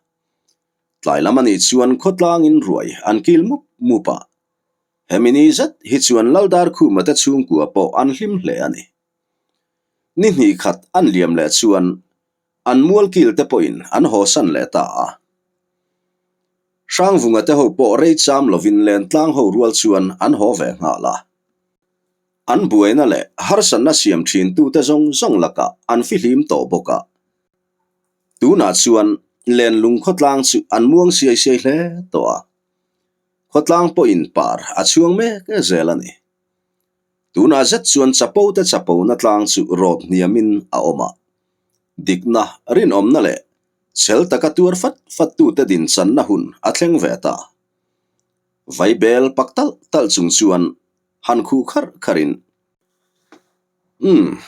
Speaker 1: Tlai lam anih chuan khawtlangin ruai an kil mup mup a, hemi ni zet hi chuan Laldarkhuma te chhungkua pawh an hlim hle a ni. Ni hnih khat an liam leh chuan an mual kil te pawhin an hawsan leh ta a. Hrangvunga te ho pawh rei cham lovin lentlang ho rual chuan an haw ve nghal a. An buaina leh harsatna siam thin tute zawng zawng lakah an fihlim tawh bawk a. Tunah chuan lenlung khawtlang chu an muang siai siai hle tawh a. Khawtlang pawhin par a chhuang mek zel a ni. Tunah zet chuan chapo te chapona tlang chu rawt hniamin a awm a. Dikna, rinawmna leh chhel taka tuar fat fat tute dinchanna hun a thleng ve ta. Vaibel pak talh talh chung chuan han khuh kharh kharhin, Umm,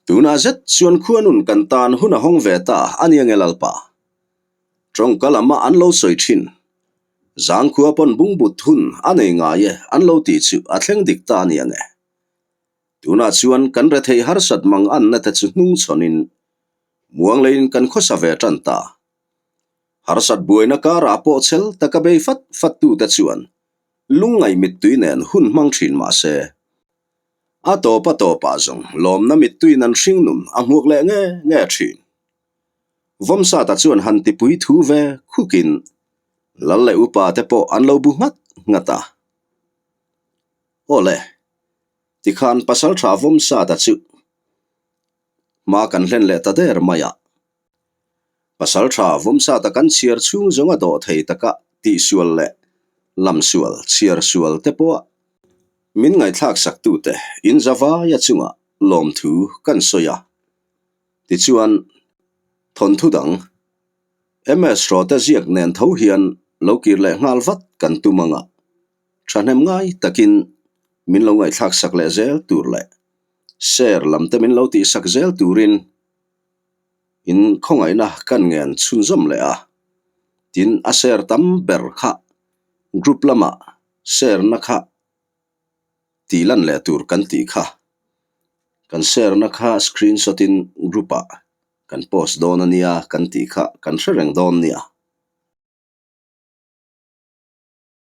Speaker 1: tunah zet chuan khuanun kan tan hun a hawng ve ta a nia nge Lalpa? Tawngka lama an lo sawi thin. Zangkhua pawn bungbut hun a nei ngai e an lo tih chu a thleng dik ta a nia nge? Tunah chuan kan rethei harsat mang anna te chu hnung chhawnin muang leiin kan khawsa ve tan ta. Harsat buaina karah pawh chhel taka bei fat fat tute chuan lungngaih mittui nen hun hmang thin mah se, a tawp a tawpah zawng lawmna mittuiin an hringnun a hmuak leh nge nge thin. Vawmsata chuan han tipui thu ve khukin Lal leh upa te pawh an lo bu nghat nghat a. Aw le, tikhan Pasaltha Vawmsata chu hma kan hlen leh ta der mai a. Pasaltha Vawmsata kan chhiar chhung zawnga dawh thei taka tihsual leh lamsual chhiar sual te pawh. Min ngaihthlak saktute in zavaia chungah lawmthu kan sawi a. Tichuan, thawnthu dang MS Hrawte ziak nen tho hian lo kir leh nghal vat kan tum anga thahnem ngai takin min lo ngaihthlak sak leh zel tur leh share lam te min lo tihsak zel turin in khawngaihna kan ngen chhunzawm leh a. Tin, a share tam ber kha group lamah share na kha tih lan leh tur kan tih kha. Kan share na kha screenshot in group ah kan post dawn a nia kan tih kha kan hre reng dawn nia.